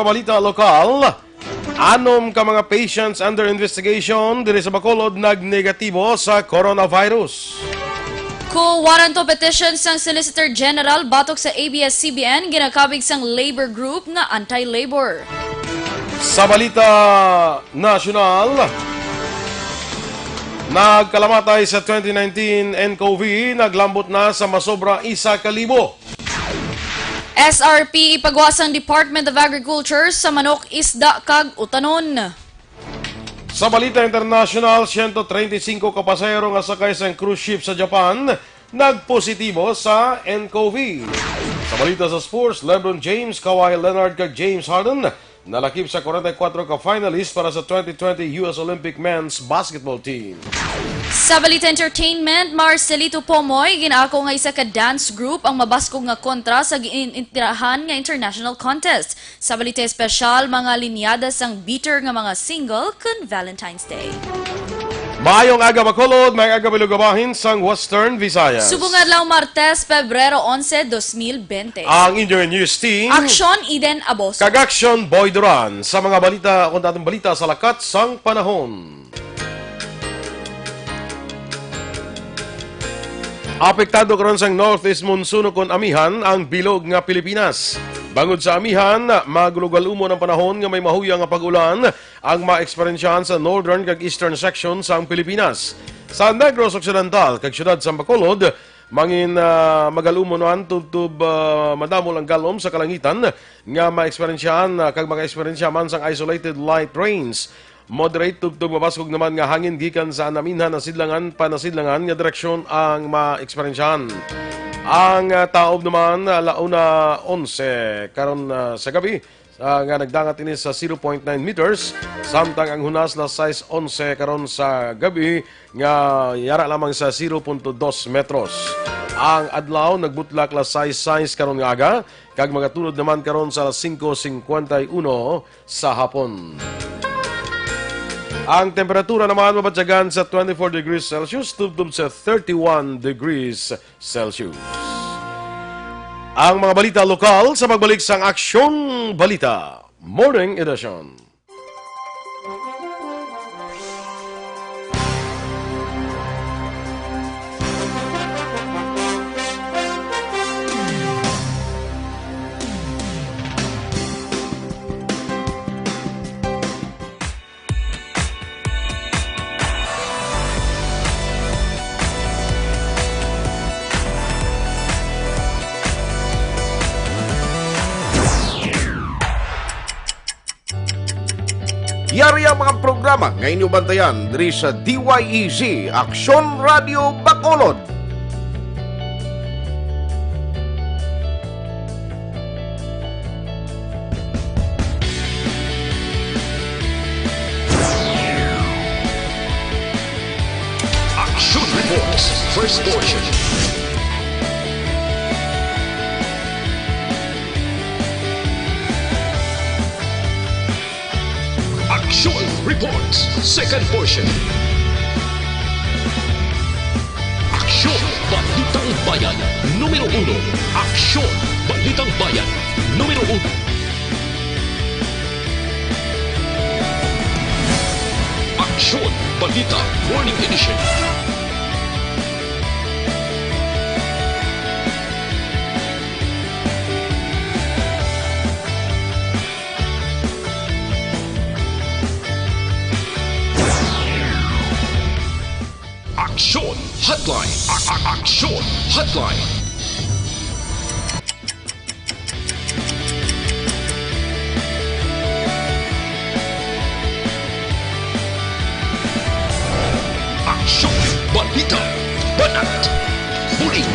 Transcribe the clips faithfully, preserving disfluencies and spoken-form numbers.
Balita lokal, anom ka mga patients under investigation diri sa Bacolod nagnegatibo sa coronavirus. Kuwaranto petition sang Solicitor General batok sa A B S C B N ginakabig sang labor group nga anti-labor. Sa balita nasyonal, nagkalamatay sa twenty nineteen N C O V, naglambot na sa masobra isa ka libo. S R P ipagwa sang Department of Agriculture sa manok, isda, kag utanon. Sa balita internasyonal, siyento treinta y cinco ka pasahero nga sakay sang cruise ship sa Japan nagpositibo sa N C O V. Sa balita sa sports, LeBron James, Kawhi Leonard, kag James Harden nalakip sa forty-four ka finalist para sa twenty twenty U S Olympic men's basketball team. Sa balita entertainment, Marcelito Pomoy ginaako nga isa ka dance group ang mabaskog nga kontra sa giintirahan nga international contest. Sa balita espesyal, mga linyada sang bitter nga mga single kun Valentine's Day. Maayong aga, Bacolod, maayong aga, Bilog Bahin sang Western Visayas. Subong adlaw, Martes, Pebrero onse, dos mil bente. Ang inyo news team, Aksyon Eden Aboso kag Aksyon Boy Duran. Sa mga balita, kung datong balita sa lakat sang panahon. Apektado karon sang northeast monsoon kon amihan ang bilog nga Pilipinas. Bangod sa amihan, magalugwal umon ang panahon nga may mahuya nga pag-ulan ang maeksperyensyahan sa northern kag eastern section sang Pilipinas. Sa Negros Occidental kag siyudad sang Bacolod, mangin, ah, magalumon man tubtob, ah, madamo lang galom sa kalangitan nga maeksperyensyahan, ah, kag makaeksperyensya man sang isolated light rains. Moderate tubtob mabaskog naman nga hangin gikan sa amihan, nasidlangan, panasidlangan nga direksyon ang maeksperyensyahan. Ang, ah, taob naman, ah, alauna onse karon, ah, sa gabi, ah, nga nagdangat ini sa zero point nine meters, samtang ang hunas las sais onse karon sa gabi nga yara lamang sa zero punto dos metros. Ang adlaw nagbutlak las sais sais karon nga aga, kag magatulod naman karon sa alas singko singkwenta y uno sa hapon. Ang temperatura naman mabatyagan sa twenty-four degrees Celsius tubtob sa thirty-one degrees Celsius. Ang mga balita lokal sa pagbalik sang Aksyon Balita Morning Edition. Yari ang mga programa nga inyo bantayan diri sa D Y E Z, Aksyon Radio Bacolod. Action Reports, first portion. Action Reports, second portion. Aksyon, Balitang Bayan, numero uno. Aksyon, Balitang Bayan, numero uno. Aksyon, Balita, Morning Edition. Aksyon Hotline. A-, a-, Aksyon Hotline. Aksyon, balita, banat, bulig.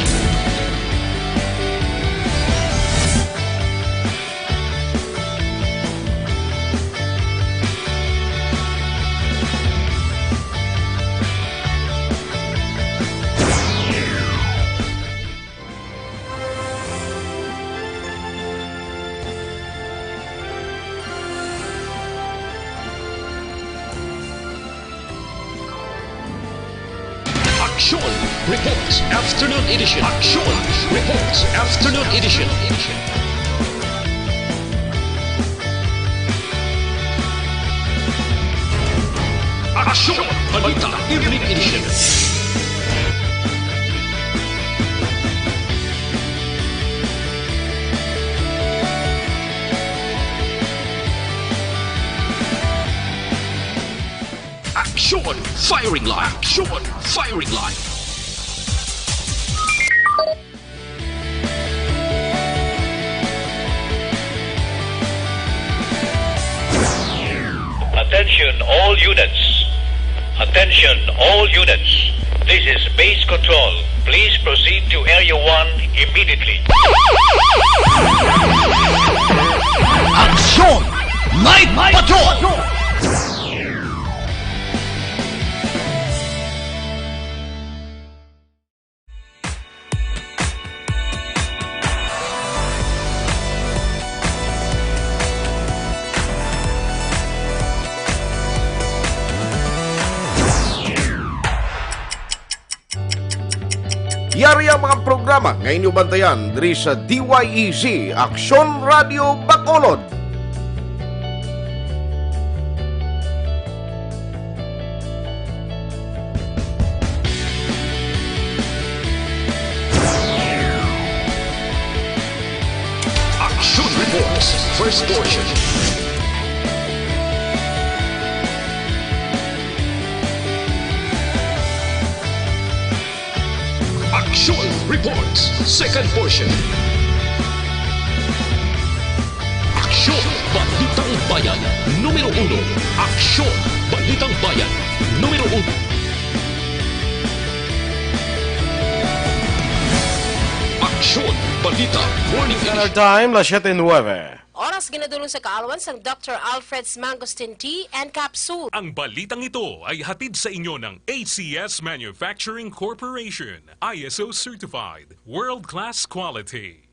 Action Reports Afternoon Edition. Action Reports Afternoon Edition. Aksyon! Balita Evening Edition. Aksyon! Firing Line! Aksyon! Firing Line! Attention all units. Attention all units. This is base control. Please proceed to Area one immediately. Aksyon! Night Patrol! Yari ang mga programa nga inyo bantayan diri sa D Y E Z Aksyon Radio Bacolod. Action Reports, first portion. Action Reports, second portion. Aksyon, Balitang Bayan, numero uno. Aksyon, Balitang Bayan, numero uno. Aksyon, Balita, Morning Edition. Standard Time, las siete nueve. Oras ginadulong sa kaalwan sang Doctor Alfred's Mangosteen Tea and Capsule. Ang balitang ito ay hatid sa inyo ng A C S Manufacturing Corporation, I S O certified, world-class quality.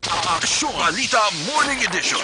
Aksyon Balita Morning Edition.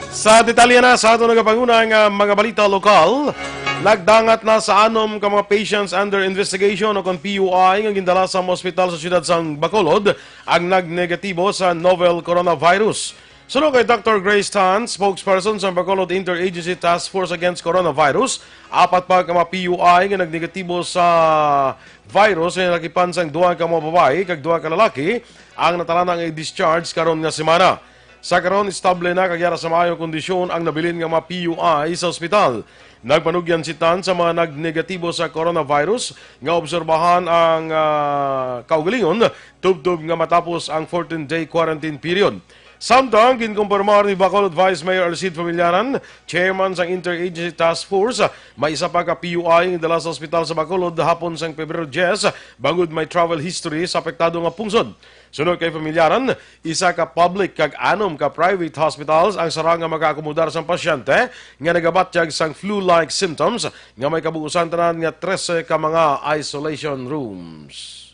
Sa detalye na sa aton nagapanguna nga mga balita lokal, nagdangat na sa anom ka mga patients under investigation o kon P U I nga gindala sa mga ospital sa siyudad sang Bacolod ang nagnegatibo sa novel coronavirus. Suno kay Doctor Grace Tan, spokesperson sa Bacolod Interagency Task Force Against Coronavirus, apat pa ka mga P U I nga nagnegatibo sa virus nga nalakipan sang duha ka mga babayi kag duha ka lalaki ang natalana nga i-discharge karon nga semana. Sa karon, estable na kag yara sa maayo kondisyon ang nabilin nga mga P U I sa ospital. Nagpanugyan si Tan sa mga nagnegatibo sa coronavirus nga obserbahan ang, ah, kaugalingon tubtob nga matapos ang fourteen-day quarantine period. Samtang ginkumpirmar ni Bacolod Vice Mayor Alcide Familiaran, chairman sang Interagency Task Force, may isa pa ka P U I nga dala sa ospital sa Bacolod hapon sang Pebrero diyes, bangod may travel history sa apektado nga pungsod. Suno kay Familiaran, isa ka public kag anom ka private hospitals ang sarang nga makaakomodar sang pasyente nga nagabatyag sang flu-like symptoms nga may kabuusan tanan nga trese ka mga isolation rooms.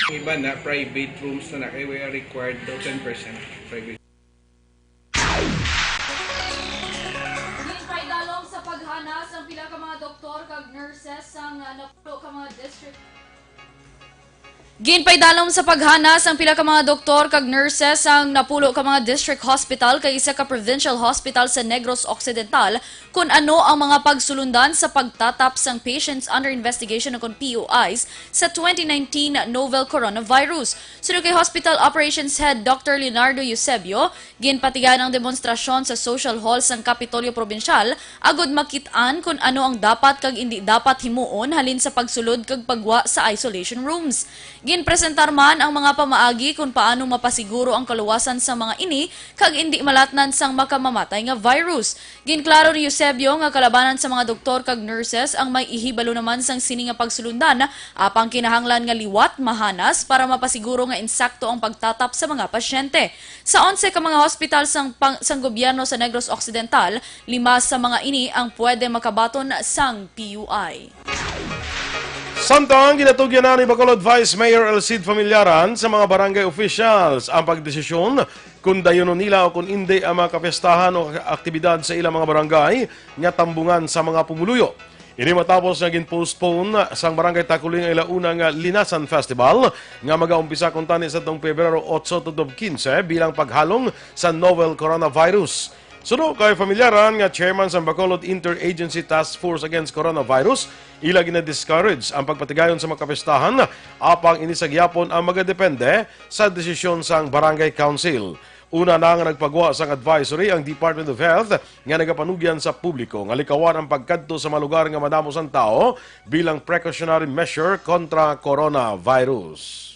Iban na, private rooms na na kay we are required daw ten percent private. Ginpaidalom sa paghanas ang pila ka mga doktor kag nurses sang, ah, napulo ka mga district. Ginpaidalom sa paghanas ang pila ka mga doktor kag nurses sang napulo ka mga district hospital kag isa ka provincial hospital sa Negros Occidental kon ano ang mga pagsulundan sa pagtatap sang patients under investigation o kon P U Is sa twenty nineteen novel coronavirus. Suno kay Hospital Operations Head Doctor Leonardo Eusebio, ginpatigayon ang demonstrasyon sa Social Hall sang Kapitolyo Probinsyal agud makit-an kon ano ang dapat kag indi dapat himuon halin sa pagsulod kag pagwa sa isolation rooms. Ginpresentar man ang mga pamaagi kon paano mapasiguro ang kaluwasan sa mga ini kag indi malatnan sang makamamatay nga virus. Ginklaro ni Eusebio nga kalabanan sa mga doktor kag nurses ang may ihibalo naman sang sini nga pagsulundan, apang kinahanglan nga liwat, mahanas para mapasiguro nga insakto ang pagtatap sa mga pasyente. Sa onse ka mga hospital sang pang-, sang gobyerno sa Negros Occidental, lima sa mga ini ang pwede makabaton sang P U I. Samtang ginatugyan na ni Bacolod Vice Mayor Alcide Familiaran sa mga barangay officials ang pagdesisyon kung dayunon nila o kung indi ang mga kapiestahan o aktibidad sa ilang mga barangay nga tambungan sa mga pumuluyo. Ini matapos nga gin-postpone sang Barangay Taculing ang ila una nga Linasan Festival nga magaumpisa kuntani sa tong Pebrero otso tubtob kinse bilang paghalong sa novel coronavirus. Suno kay familyaran nga chairman sang Bacolod Interagency Task Force Against Coronavirus, ila gina-discourage ang pagpatigayon sa mga kapistahan, apang ini sa gihapon ang magadepende sa desisyon sang Barangay Council. Una na nga nagpagwa sang advisory ang Department of Health nga nagapanugyan sa publiko nga likawan ang pagkadto sa mga lugar nga madamo sang tawo bilang precautionary measure kontra coronavirus.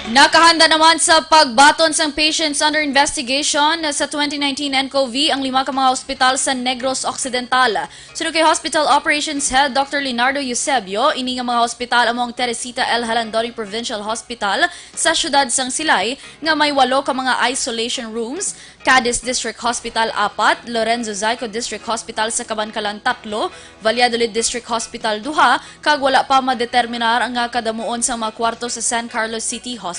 Nakahanda naman sa pagbaton sang patients under investigation sa twenty nineteen N C O V ang lima ka mga hospital sa Negros Occidental. Suno kay Hospital Operations Head Doctor Leonardo Eusebio, ini nga mga hospital amo ang Teresita L. Jalandoni Provincial Hospital sa siyudad sang Silay nga may walo ka mga isolation rooms, Cadiz District Hospital apat, Lorenzo Xico District Hospital sa Kabankalan tatlo, Valladolid District Hospital duha, kag wala pa madeterminar ang nga kadamuon sang mga kwarto sa San Carlos City Hospital.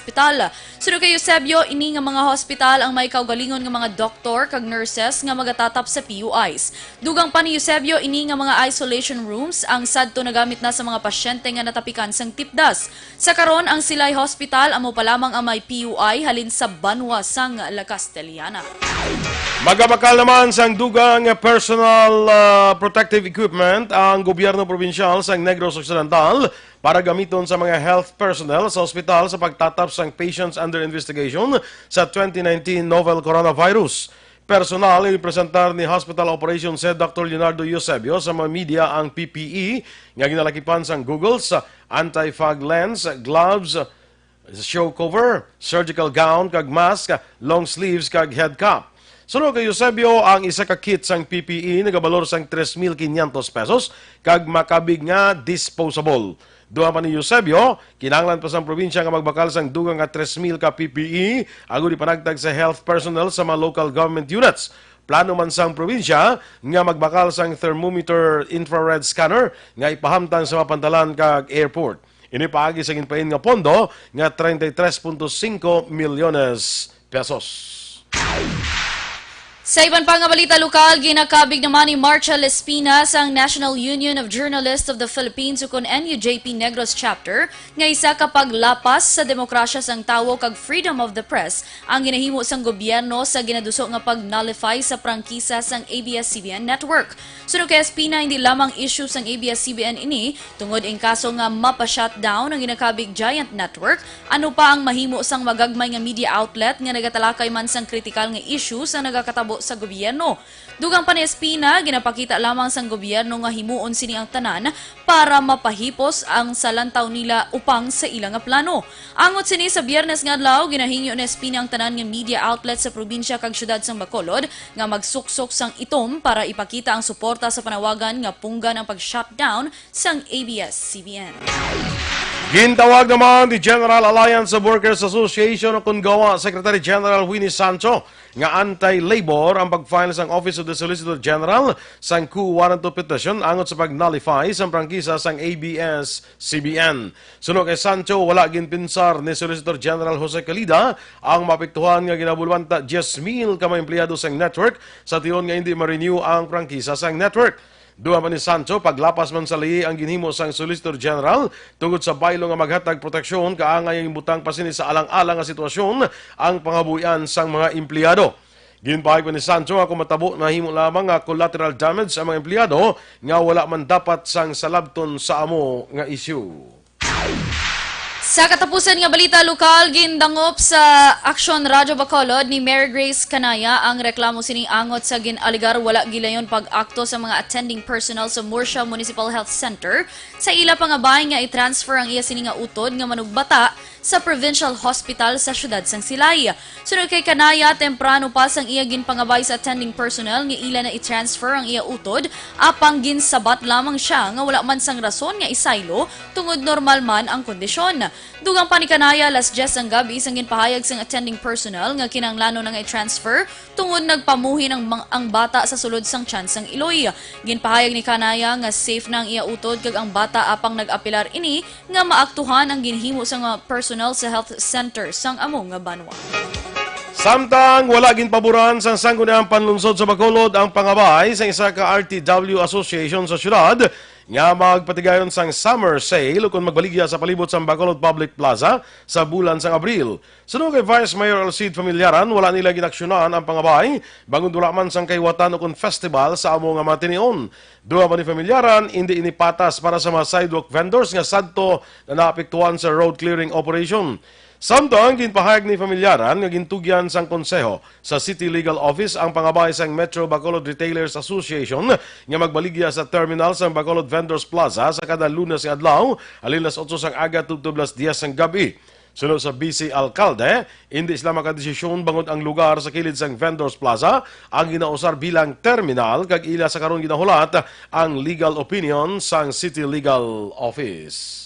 Suno kay Eusebio, ini nga mga hospital ang may kaugalingon nga mga doktor kag nurses nga magatatap sa P U Is. Dugang pa ni Eusebio, ini nga mga isolation rooms ang sadto nagamit na sa mga pasyente nga natapikan sang tipdas. Sa karon, ang Silay Hospital amo pa lamang ang may P U I halin sa banwa sang La Castellana. Magabakal naman sang dugang personal, ah, protective equipment ang gobyerno probinsyal sang Negros Occidental para gamiton sa mga health personnel sa ospital sa pagtatap sang patients under investigation sa twenty nineteen novel coronavirus. Personal, ipresentar ni Hospital Operations Head Doctor Leonardo Eusebio sa mga media ang P P E nga ginalakipan sang goggles, anti-fog lens, gloves, shoe cover, surgical gown kag mask, long sleeves kag head cap. Suno kay Eusebio, ang isa ka kit sang P P E nagabalor sang tres mil quinientos pesos kag makabig nga disposable. Dugang pa ni Eusebio, kinahanglan pa sang probinsya nga magbakal sang dugang nga tres mil ka P P E agod ipanagtag sa health personnel sa mga local government units. Plano man sang probinsya nga magbakal sang thermometer infrared scanner nga ipahamtang sa mga pantalan kag airport. Ini paagi sa ginpain nga pondo nga treinta y tres punto cinco milyones pesos. Sa iban pa nga balita lokal, ginakabig naman ni Marshall Espina sang National Union of Journalists of the Philippines ukon N U J P Negros Chapter nga isa ka paglapas sa demokrasya sang tawo kag freedom of the press ang ginahimo sang gobyerno sa ginaduso nga pag-nullify sa prangkisa sang A B S C B N network. Suno kay Espina, hindi lamang issue sang A B S C B N ini, tungod in kaso nga mapa-shutdown ang ginakabig Giant Network, ano pa ang mahimo sang magagmay nga media outlet nga nagatalakay man sang kritikal nga issue sa nagakatabo sa gobyerno. Dugang pa ni Espina, ginapakita lamang sang gobyerno nga himuon sini ang tanan para mapahipos ang sa lantaw nila upang sa ila nga plano. Angot sini, sa Biyernes nga adlaw, ginahingyo ni Espina ang tanan nga media outlet sa probinsya kag siyudad sang Bacolod nga magsuksok sang itom para ipakita ang suporta sa panawagan nga punggan ang pag-shutdown sang A B S C B N. Gintawag naman ni General Alliance of Workers Association o kon GOWA Secretary General Winnie Sancho nga anti-labor ang pag-file sang Office of the Solicitor General sang coup warrant of petition angot sa pag-nullify sang prangkisa sang A B S C B N. Suno kay Sancho, wala ginpinsar ni Solicitor General Jose Calida ang maapektuhan nga ginabulwanta diyes mil ka mga empleyado sang network sa tion nga hindi ma-renew ang prangkisa sang network. Dugang pa ni Sancho, paglapas man sa lihi ang ginhimo sang Solicitor General tungod sa baylo nga maghatag proteksyon, kaangay nga ginbutang pa sini sa alang-alang nga sitwasyon ang pangabuhian sang mga empleyado. Ginpahayag pa ni Sancho nga kung matabo, nahimo lamang nga collateral damage ang mga empleyado nga wala man dapat sang salabton sa amo nga isyu. Sa katapusan nga balita lokal, gindangop sa Aksyon Radyo Bacolod ni Mary Grace Canaya ang reklamo sini angot sa gin-alegar wala gilayon pag-akto sa mga attending personnel sa Murcia Municipal Health Center sa ila pangabay nga i-transfer ang iya sini nga utod nga manugbata sa Provincial Hospital sa siyudad sang Silay. Suno kay Canaya, temprano pa sang iya ginpangabay sa attending personnel nga ila na i-transfer ang iya utod, apang ginsabat lamang siya nga wala man sang rason nga isaylo tungod normal man ang kondisyon. Dugang pa ni Canaya, alas diyes sang gab-i sang ginpahayag sang attending personnel nga kinahanglanon na nga i-transfer tungod nagpamuhin ang, mang- ang bata sa sulod sang tiyan sang iloy. Ginpahayag ni Canaya nga safe na ang iya utod kag ang bata, apang nag-apelar ini nga maaktuhan ang ginhimo sa mga personnel sa health center sang amo nga banwa. Samtang wala ginpaboran sang Sangguniang Panlungsod sa Bacolod ang pangabay sa isa ka R T W association sa syudad, nga magpatigayon sang summer sale ukon magbaligya sa palibot sang Bacolod Public Plaza sa bulan sang Abril. Suno kay Vice Mayor Alcid Familiaran, wala nila ginaksyonan ang pangabay bangod wala man sang kahiwatan ukon festival sa amo nga mga tinion. Dugang pa ni Familiaran, indi ini patas para sa mga sidewalk vendors nga sadto na naapektuhan sa road clearing operation. Samtang ginpahayag ni Familiaran nga gintugyan sang konseho sa City Legal Office ang pangabay sang Metro Bacolod Retailers Association nga magbaligya sa terminal sang Bacolod Vendors Plaza sa kada Lunes nga adlaw, halin las otso sang aga tubtob las diyes sang gab-i. Suno sa Vice Alkalde, indi sila makadesisyon bangod ang lugar sa kilid sang Vendors Plaza ang ginausar bilang terminal, kag ila sa karon ginahulat ang legal opinion sang City Legal Office.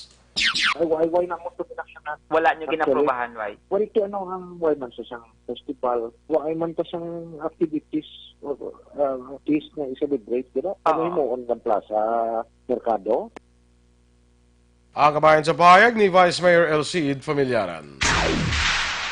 Ay, why, why na mo to pinaksyonan? Wala nyo Actually, ginaprobahan, why? Wala ito, ano, ang why man sa isang festival, why man pa siyang activities, uh, uh, feast na i-celebrate, di ba? Ano Oo. Yung mo, on lang plaza, merkado? Ang kabayan sa pahayag ni Vice Mayor Alcid Familiaran.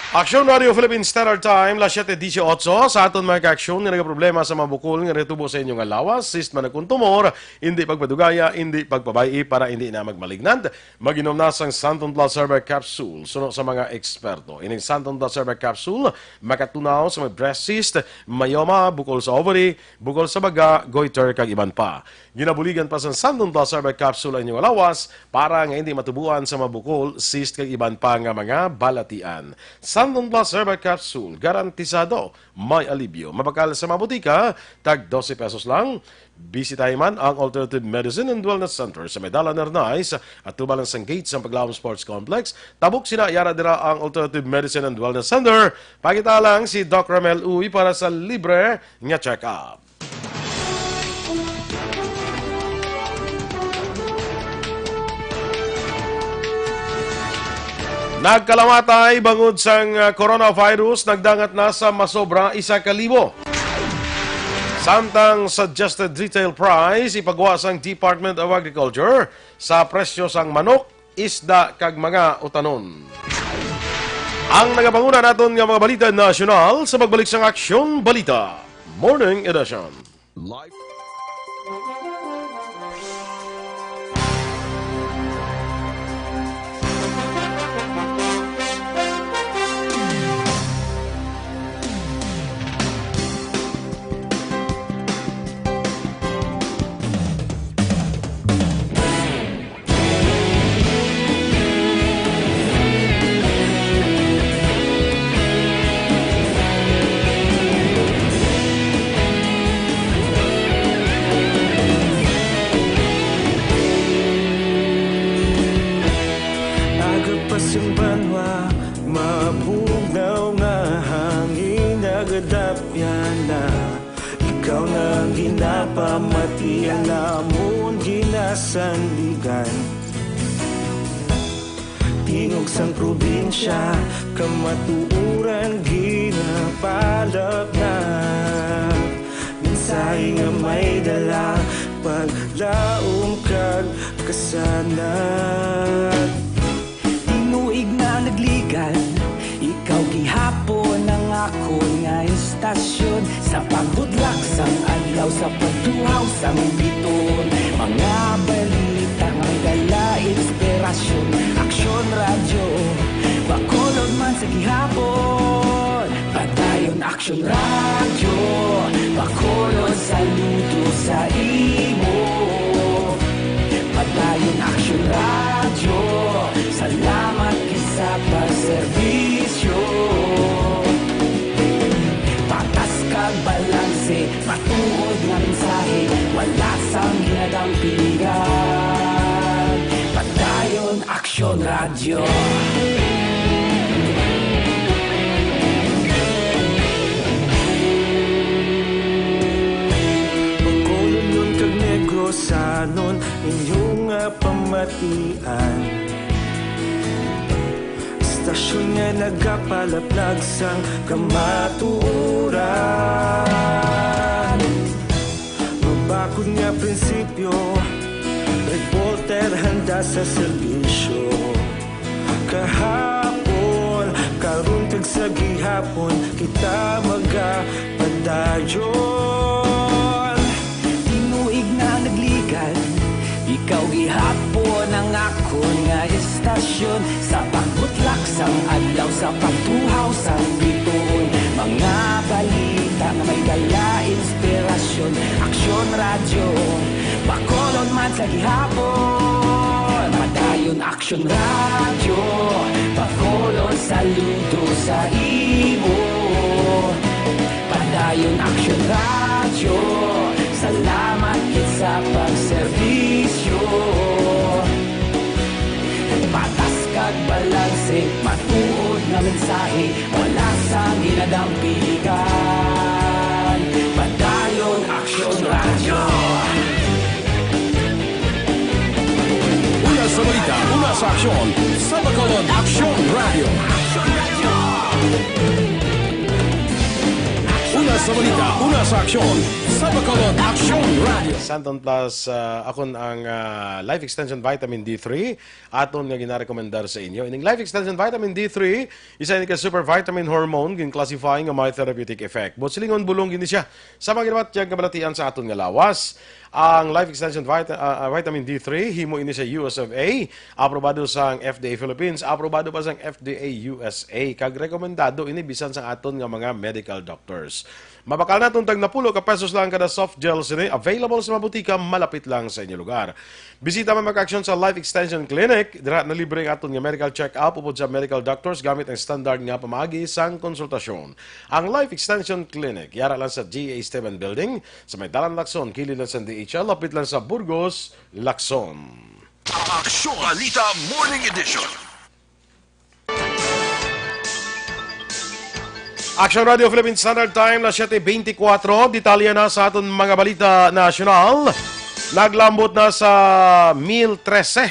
Aksyon Radio Philippine Standard Time, las siete dieciocho. Sa aton mga kaaksyon nga nagaproblema sa mga bukol nga natubo sa inyo nga lawas, cyst man o kon tumor, hindi pagpadugaya, hindi pagpabay-i para hindi na magmalignant. Mag-inom na sang Santon Plus Herbal Capsule. Suno sa mga eksperto, ining Santon Plus Herbal Capsule makatunaw sa mga breast cyst, myoma, bukol sa ovary, bukol sa baga, goiter, kag iban pa. Ginabuligan pa sang Santon Plus Herbal Capsule ang inyong lawas para nga hindi matubuan sa mga bukol, cyst, kag iban pa nga mga balatian. Santon Plus Herbal Capsule, garantisado may alibyo. Mabakal sa mga butika, tag dose pesos lang. Bisitahi man ang Alternative Medicine and Wellness Center sa may Dalan Arnaiz, atubang lang sang gate sang Paglaom Sports Complex. Tabok sina, yara dira ang Alternative Medicine and Wellness Center. Pakita lang si Doc Ramel Uy para sa libre nga check-up. Nagkalamatay bangod sang, ah, coronavirus, nagdangat na sa masobra isa ka libo. Samtang suggested retail price ipagwa sang Department of Agriculture sa presyo sang manok, isda, kag mga utanon. Ang nagapanguna naton nga mga balita nasyonal sa pagbalik sang Aksyon Balita Morning Edition. Live. Aga pa sing banwa, mabugnaw nga hangin nagadapyan na. Ikaw na ang ginapamatian namon ginasandigan. Tingog sang probinsya, kamatuoran ginapalapnap. Mensahe nga may dala, paglaom kag kasanag. Tinuig na nagligad, ikaw gihapon ang akon nga istasyon. Sa pagbudlak sang adlaw, sa pagtuhaw sang biton, mga balita nga dala inspirasyon. Aksyon Radyo, Bacolod man sa gihapon. Padayon Aksyon Radyo, Bacolod, saludo sa imo. Padayon Aksyon Radyo, salamat gid sa pagserbisyo. Patas kag balanse, matuod nga mensahe, wala sang ginadampingan. Padayon Aksyon Radyo. Bacolodnon kag Negrosanon, inyo nga pamatian. Istasyon nga nagapalaplag sang kamatuoran. Mabakod nga prinsipyo, reporter handa sa serbisyo. Kahapon, karon kag sa gihapon, kita magapadayon. Tinuig na nagligad, Kun nga istasyon, sa pagbutlak sang adlaw, sa pagtuhaw sang bituon, mga balita nga may dala inspirasyon. Aksyon Radyo, Bacolod man sa gihapon. Padayon Aksyon Radyo, Bacolod, saludo sa imo. Padayon Aksyon Radyo, salamat gid sa pagserbisyo. Patas kag balanse, matuod nga mensahe, wala sang ginadampigan. Padayon Aksyon Radyo. Una sa balita, una sa aksyon, sa Bacolod Aksyon Radyo. Una sa balita, una sa aksyon, sa Bacolod Aksyon Radyo. Santon Plus, ah, akon ang, ah, Life Extension Vitamin D three, aton nga ginarekomendar sa inyo. Ining Life Extension Vitamin D three, isa ini ka super vitamin hormone, gin-classify nga may therapeutic effect. Buot silingon, bulong gini siya sa mga ginabatyag nga balatian sa aton nga lawas. Ang Life Extension Vita-, ah, ah, Vitamin D three, himo ini sa U S of A, aprobado sang F D A Philippines, aprobado pa sang F D A U S A, kag rekomendado ini bisan sang aton nga mga medical doctors. Mabakal naton tag napulo ka pesos lang kada soft gel sini, available sa mga butika malapit lang sa inyo lugar. Bisita man magka-aksyon sa Life Extension Clinic. Dira na libre ang aton nga medical check-up upod sa medical doctors gamit ang standard nga pamaagi sang konsultasyon. Ang Life Extension Clinic, yara lang sa G A Esteban Building, sa may dalan Lacson, kilid lang sa D H L, lapit lang sa Burgos, Lacson. Aksyon Balita Morning Edition. Action Radio Philippine Standard Time na siyete beintikwatro. Detalye na sa aton mga balita nasyonal. Naglambot na sa mil trese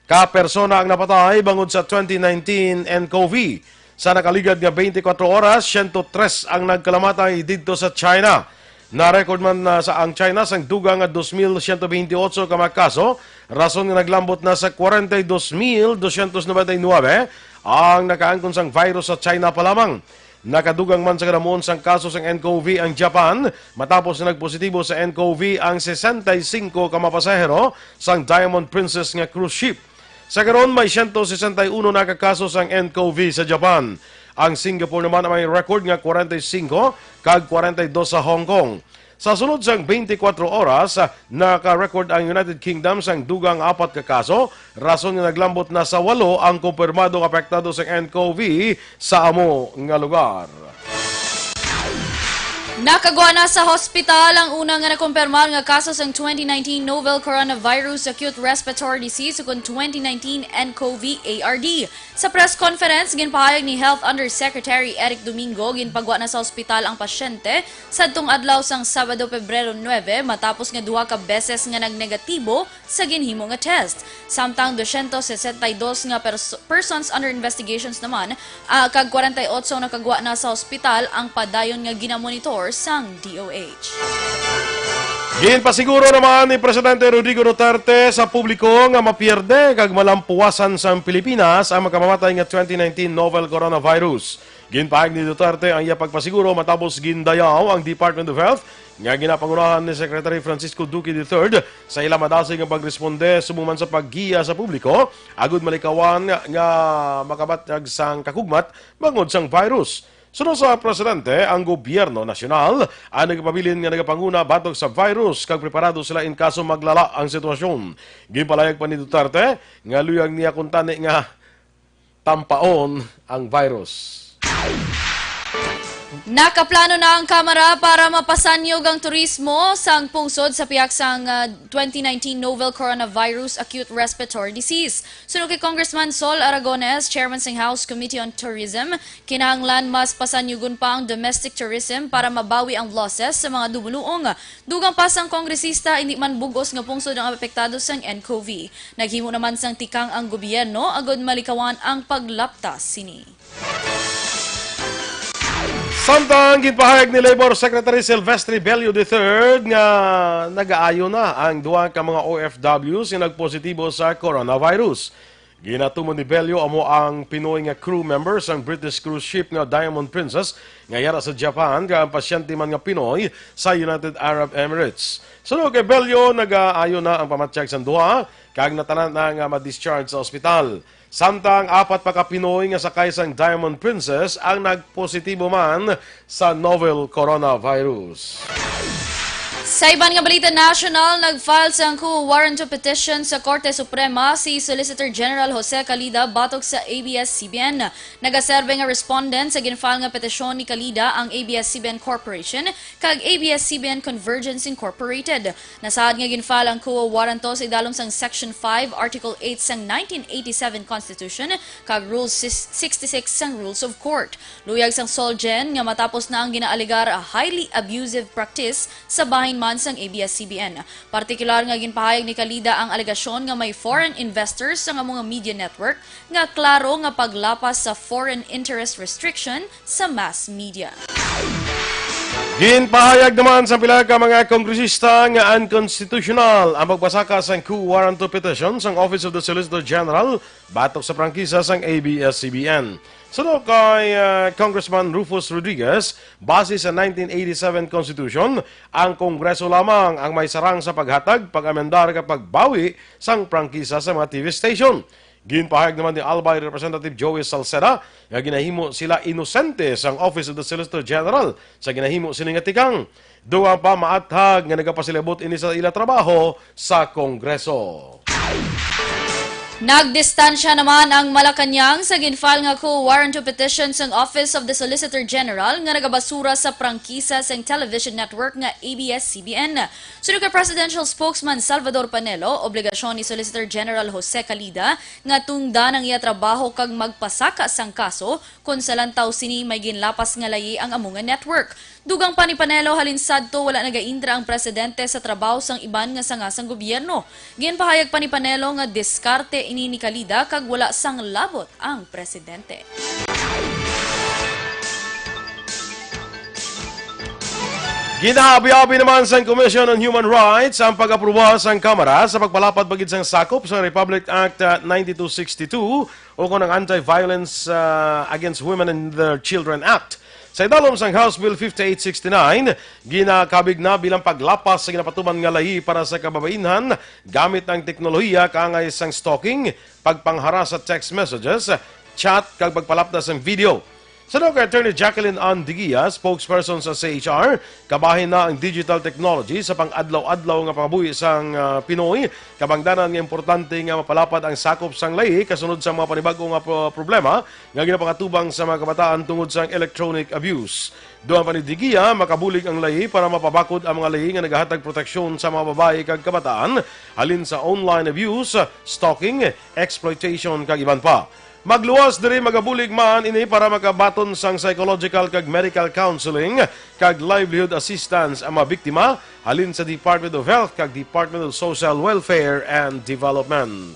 ka persona ang napatay bangod sa twenty nineteen N C O V. Sa nakaligad nga beintikwatro oras, siyento tres ang nagkalamatay didto sa China. Na-record man, ah, sa ang China sang dugang nga dos mil siyento beintiotso ka mga kaso, rason nga naglambot na sa kwarenta y dos mil dosyentos nobenta y nuebe ang nakaangkon sang virus sa China pa lamang. Nakadugang man sa kadamuon sang kaso sang N C O V ang Japan, matapos nga nagpositibo sa N C O V ang sesenta y singko ka mga pasahero sang Diamond Princess nga cruise ship. Sa karon, may siyento sesenta y uno na ka kaso sang N C O V sa Japan. Ang Singapore naman ang may record nga kwarenta y singko kag kwarenta y dos sa Hong Kong. Sa sulod sang beintikwatro oras, naka-record ang United Kingdom sang dugang apat ka kaso, rason nga naglambot na sa walo ang kumpirmadong apektado sang N C O V sa amo nga lugar. Nakagwa na sa hospital ang una nga nakumpirmar nga kaso sang twenty nineteen novel coronavirus acute respiratory disease, ukon twenty nineteen N C O V A R D. Sa press conference, ginpahayag ni Health Undersecretary Eric Domingo, ginpagwa na sa hospital ang pasyente sadtong adlaw sang Sabado, Pebrero nuebe, matapos nga duha ka beses nga nagnegatibo sa ginhimo nga test. Samtang dosyentos sesenta y dos nga pers-, persons under investigations naman, ah, kag kwarenta y otso nakagwa na sa hospital ang padayon nga ginamonitor sang D O H. Ginpasiguro naman ni Presidente Rodrigo Duterte sa publiko nga mapierde kag malampuwasan sang Pilipinas ang makamamatay nga twenty nineteen novel coronavirus. Ginpahayag ni Duterte ang iya pagpasiguro matapos gindayaw ang Department of Health nga ginapangunahan ni Secretary Francisco Duque the third sa ila madasig nga pagresponde subong man sa paggiya sa publiko agud malikawan nga, nga makabatyag sang kakugmat bangod sang virus. Suno sa presidente, ang gobyerno nasyonal ang nagapabilin nga nagapanguna batok sa virus kag preparado sila in kaso maglala ang sitwasyon. Ginpalayag pa ni Duterte nga luyag niya kuntani nga tampaon ang virus. Nakaplano na ang Kamara para mapasanyog ang turismo sang pungsod sa pihak sang, ah, twenty nineteen novel coronavirus acute respiratory disease. Suno kay Congressman Sol Aragones, chairman sang House Committee on Tourism, kinahanglan mas pasanyugon pa ang domestic tourism para mabawi ang losses sa mga dumoluong. Dugang pa sang kongresista, indi man bug-os nga pungsod ang apektado sang N C O V. Naghimo naman sang tikang ang gobyerno agud malikawan ang paglaptas sini. Samtang ginpahayag ni Labor Secretary Silvestre Bello the third nga nagaayo na ang duha ka mga O F Ws nga nagpositibo sa coronavirus. Ginatumon ni Bello amo ang Pinoy nga crew member sang British cruise ship nga Diamond Princess nga yara sa Japan, kag ang pasyente man nga Pinoy sa United Arab Emirates. Suno kay Bello, nagaayo na ang pamatyag sang duha kag natanan na nga ma-discharge sa ospital. Samtang apat pa ka Pinoy nga sakay sang Diamond Princess ang nagpositibo man sa novel coronavirus. Sa iban nga balita national, nag-file sang quo warranto petition sa Korte Suprema si Solicitor General Jose Calida batok sa A B S C B N. Nagaserbe nga respondent sa gin-file nga petisyon ni Calida ang A B S C B N Corporation kag A B S C B N Convergence Incorporated. Nasaad nga gin-file ang quo warranto sa idalom sang Section five, Article eight sang nineteen eighty-seven Constitution kag Rule sixty-six sang Rules of Court. Luyag sang Solgen nga matapos na ang ginaalegar highly abusive practice sa bahin man sang A B S C B N. Partikular nga ginpahayag ni Calida ang alegasyon nga may foreign investors sang amo nga media network nga klaro nga paglapas sa foreign interest restriction sa mass media. Ginpahayag naman sa pila ka mga kongresista nga unconstitutional ang pagpasaka sang quo warranto petition sang Office of the Solicitor General batok sa prangkisa sang A B S C B N. Suno kay, ah, Congressman Rufus Rodriguez, base sa nineteen eighty-seven Constitution, ang Kongreso lamang ang may sarang sa paghatag, pag-amendar, kag pagbawi sang prangkisa sa mga T V station. Ginpahayag naman ni Albay Representative Joey Salceda nga ginahimo sila inosente sang Office of the Solicitor General sa ginahimo sini nga tikang. Dugang pa, maathag nga nagapasilabot ini sa ila trabaho sa Kongreso. Nagdistansya naman ang Malacañang sa gin-file nga quo warranto petition sang Office of the Solicitor General nga nagabasura sa prangkisa sang television network nga A B S C B N. Suno kay Presidential Spokesman Salvador Panelo, obligasyon ni Solicitor General Jose Calida nga tungdan ang iya trabaho kag magpasaka sang kaso kon sa lantaw sini may ginlapas nga layi ang amo nga network. Dugang pa ni Panelo, halin sadto wala nagaintra ang presidente sa trabaho sang iban nga sanga sang gobyerno. Ginpahayag pa ni Panelo nga diskarte ini ni Calida kag wala sang labot ang presidente. Ginaabi-abi naman sang Commission on Human Rights ang pag-aproba sang Kamara sa pagpalapad pa gid sang sakop sa Republic Act, ah, ninety-two sixty-two, o kon ang Anti-Violence, ah, Against Women and Their Children Act. Sa idalom sang House Bill fifty-eight sixty-nine, ginakabig na bilang paglapas sa ginapatuman nga layi para sa kababainhan gamit ang teknolohiya kaangay sang stalking, pagpanghara sa text messages, chat, kag pagpalapda sang video. Suno kay Attorney Jacqueline Ann Digia, spokesperson sa C H R, kabahin na ang digital technology sa pang-adlaw-adlaw nga pangabuhi sang, ah, Pinoy. Kabangdanan nga importante nga mapalapad ang sakop sang layi kasunod sa mga panibag-o nga pro-, problema nga ginapangatubang sa mga kabataan tungod sa electronic abuse. Dugang pa ni Digia, makabulig ang layi para mapabakod ang mga layi nga nagahatag proteksyon sa mga babayi kag kabataan halin sa online abuse, stalking, exploitation, kag iban pa. Magluwas diri, magabulig man ini para makabaton sang psychological kag medical counseling kag livelihood assistance ang mga biktima halin sa Department of Health kag Department of Social Welfare and Development.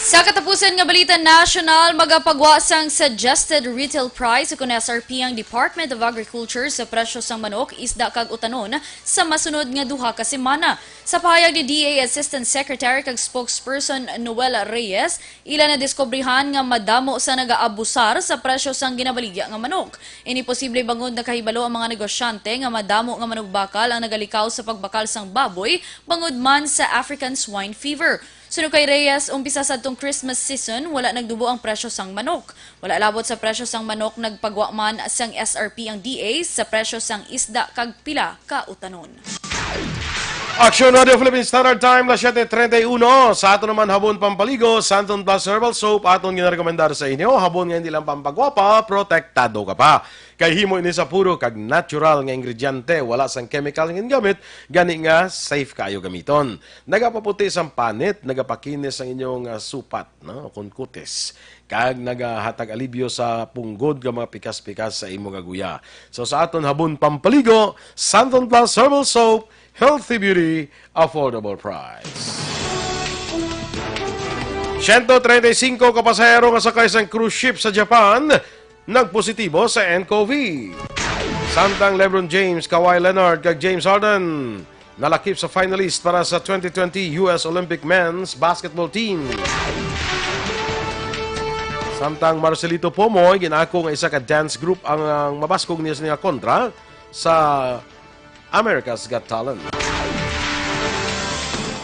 Sa katapusan nga balita nasyonal, magapagwa sang suggested retail price o kon S R P ang Department of Agriculture sa presyo sang manok, isda kag utanon sa masunod nga duha ka semana. Sa pahayag ni D A Assistant Secretary kag Spokesperson Noel Reyes, ila nadiskubrihan nga madamo sa nagaabusar sa presyo sang ginabaligya nga manok. Ini posible bangod nakahibalo ang mga negosyante nga madamo nga manugbakal ang nagalikaw sa pagbakal sang baboy bangod man sa African Swine Fever. Suno kay Reyes, umpisa sadtong Christmas season, wala nagdubo ang presyo sang manok. Wala labot sa presyo sang manok, nagpagwa man sang S R P ang D A sa presyo sang isda kag pila ka utanon. Aksyon Radio Philippine Standard Time, las siete treinta y uno. Sa aton naman habon pampaligo, Santon Plus Herbal Soap, aton ginarekomendar sa inyo. Habon nga hindi lang pampagwapa, protektado ka pa. Kay himo ini sa puro kag natural nga ingrediente, wala sang chemical nga gingamit, gani nga safe kaayo gamiton. Nagapaputi sang panit, nagapakinis ang inyong, ah, supat, no? Kon kutis. Kag nagahatag alibyo sa punggod nga mga pikas-pikas sa imo nga guya. So, sa aton habon pampaligo, Santon Plus Herbal Soap, healthy beauty, affordable price. Siyento treinta y cinco ka pasahero nga sakay sang cruise ship sa Japan nagpositibo sa N C O V. Samtang LeBron James, Kawhi Leonard, kag James Harden Nalakip sa finalist para sa twenty twenty U S Olympic men's basketball team. Samtang Marcelito Pomoy, ginako nga isa ka dance group ang, ang mabaskog niya sa kontra sa America's Got Talent.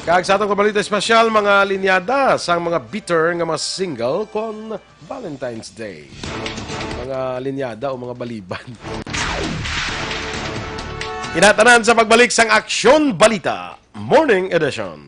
Kag sa atong kabalita espesyal, mga linyada sang mga bitter nga mga single kon Valentine's Day. Mga linyada o mga baliban. Inatanan sa pagbalik sang Aksyon Balita Morning Edition.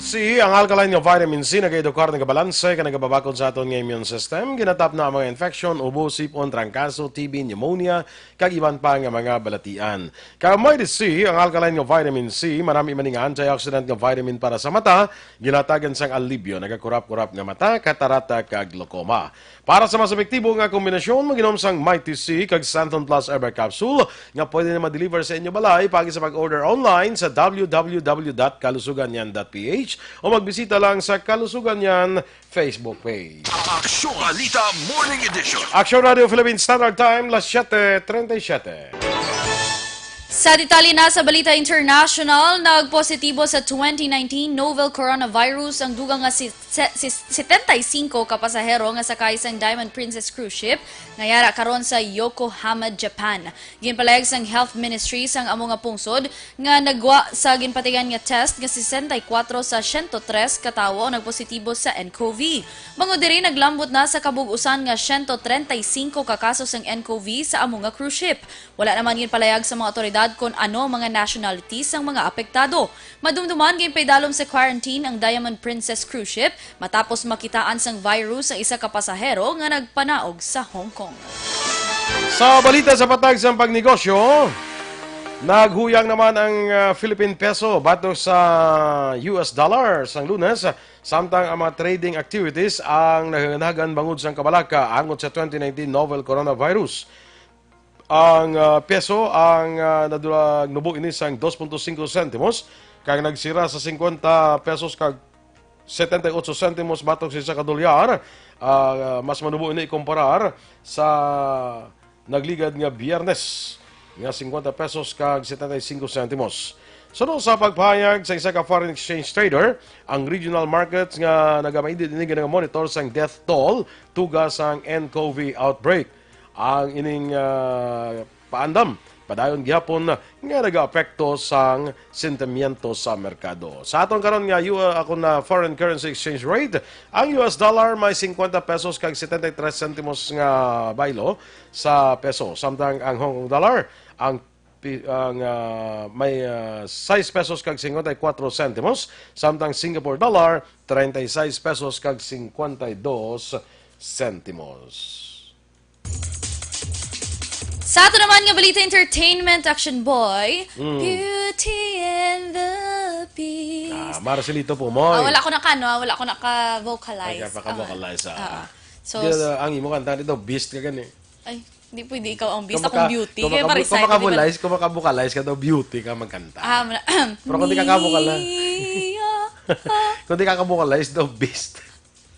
C, ang alkaline nga vitamin C nagaedukar, nagabalanse, kag nagababakod sa aton nga immune system. Ginatapna ang mga infection, ubo, sipon, trangkaso, T B, pneumonia, kag iban pa nga mga balatian. Kag may C, ang alkaline nga vitamin C, marami man nga antioxidant nga vitamin para sa mata, ginatagan sang alibyo, nagakurap-kurap nga mata, katarata, kag glaucoma. Para sa mas epektibo nga kombinasyon, mag-inom sang Mighty C kag Santon Plus Herbal Capsule nga pwede na ma-deliver sa inyo balay paagi sa pag-order online sa w w w dot kalusugan niyan dot p h o magbisita lang sa Kalusugan Niyan Facebook page. Aksyon Balita Morning Edition. Aksyon Radio Philippine Standard Time, las siete treinta y siete. Sa detalye na sa Balita International, nagpositibo sa twenty nineteen novel coronavirus ang dugang nga si, si, si setenta y cinco ka pasahero nga sakay sang Diamond Princess cruise ship nga yara karon sa Yokohama, Japan. Ginpalayag sang Health Ministry sang amo nga pungsod nga nagwa sa ginpatigan nga test nga sesenta y kuwatro sa siyento tres ka tawo ang nagpositibo sa N C O V. Bangod diri, naglambot na sa kabug-usan nga siyento treinta y cinco ka kaso sang N C O V sa amo nga cruise ship. Wala naman ginpalayag sa mga awtoridad kon ano ang mga nationality sang mga apektado. Madumduman, ginpaidalom sa quarantine ang Diamond Princess cruise ship matapos makitaan sang virus ang isa ka pasahero nga nagpanaog sa Hong Kong. Sa balita sa patag sang pagnegosyo, naghuyang naman ang, ah, Philippine peso batok sa U S dollar sang Lunes, samtang ang mga trading activities ang naganagan bangod sang kabalaka angot sa twenty nineteen novel coronavirus. Ang, ah, peso ang, ah, nadula-, nubo ini sang dos punto singko sentimos, kag nagsira sa singkwenta pesos kag setenta y ocho sentimos batok sa isa ka dolyar. Ah, mas manubo ini kumparar sa nagligad nga Biyernes nga singkwenta pesos kag setenta y singko sentimos. Suno sa pagpahayag sa isa ka foreign exchange trader, ang regional markets nga nagamainit ini nga monitor sang death toll tuga sang N C O V outbreak. Ang ining, ah, paandam padayon gihapon nga nagaapekto sang sentimiento sa merkado. Sa aton karon nga U-, ah, akon na foreign currency exchange rate, ang U S dollar may singkwenta pesos kag setenta y tres sentimos nga baylo sa peso, samtang ang Hong Kong dollar ang pi-, ang, ah, may, ah, sais pesos kag singkwenta y kuwatro sentimos, samtang Singapore dollar treinta y seis pesos kag singkwenta y dos sentimos. Sa ato naman nga balita entertainment, Action Boy, Mm. Beauty and the Beast. Ah, Marcelito Pomoy. Ah, wala ko naka, ano, ah, wala ko naka-vocalize. Ay, naka-vocalize, ah. Ah, ah. So, Di, s- ah, ang imo kanta dito, Beast ka gani. Ay, di pwede ikaw ang Beast, Kung akong maka-, Beauty. kung Kaya makabu-, marisay kung ko, di ba? makabulais, kung makabukalize ka daw, Beauty ka magkanta. Ah, mala- Pero kung di ka kabukala. Mia. Kung di ka kabukalize daw, Beast.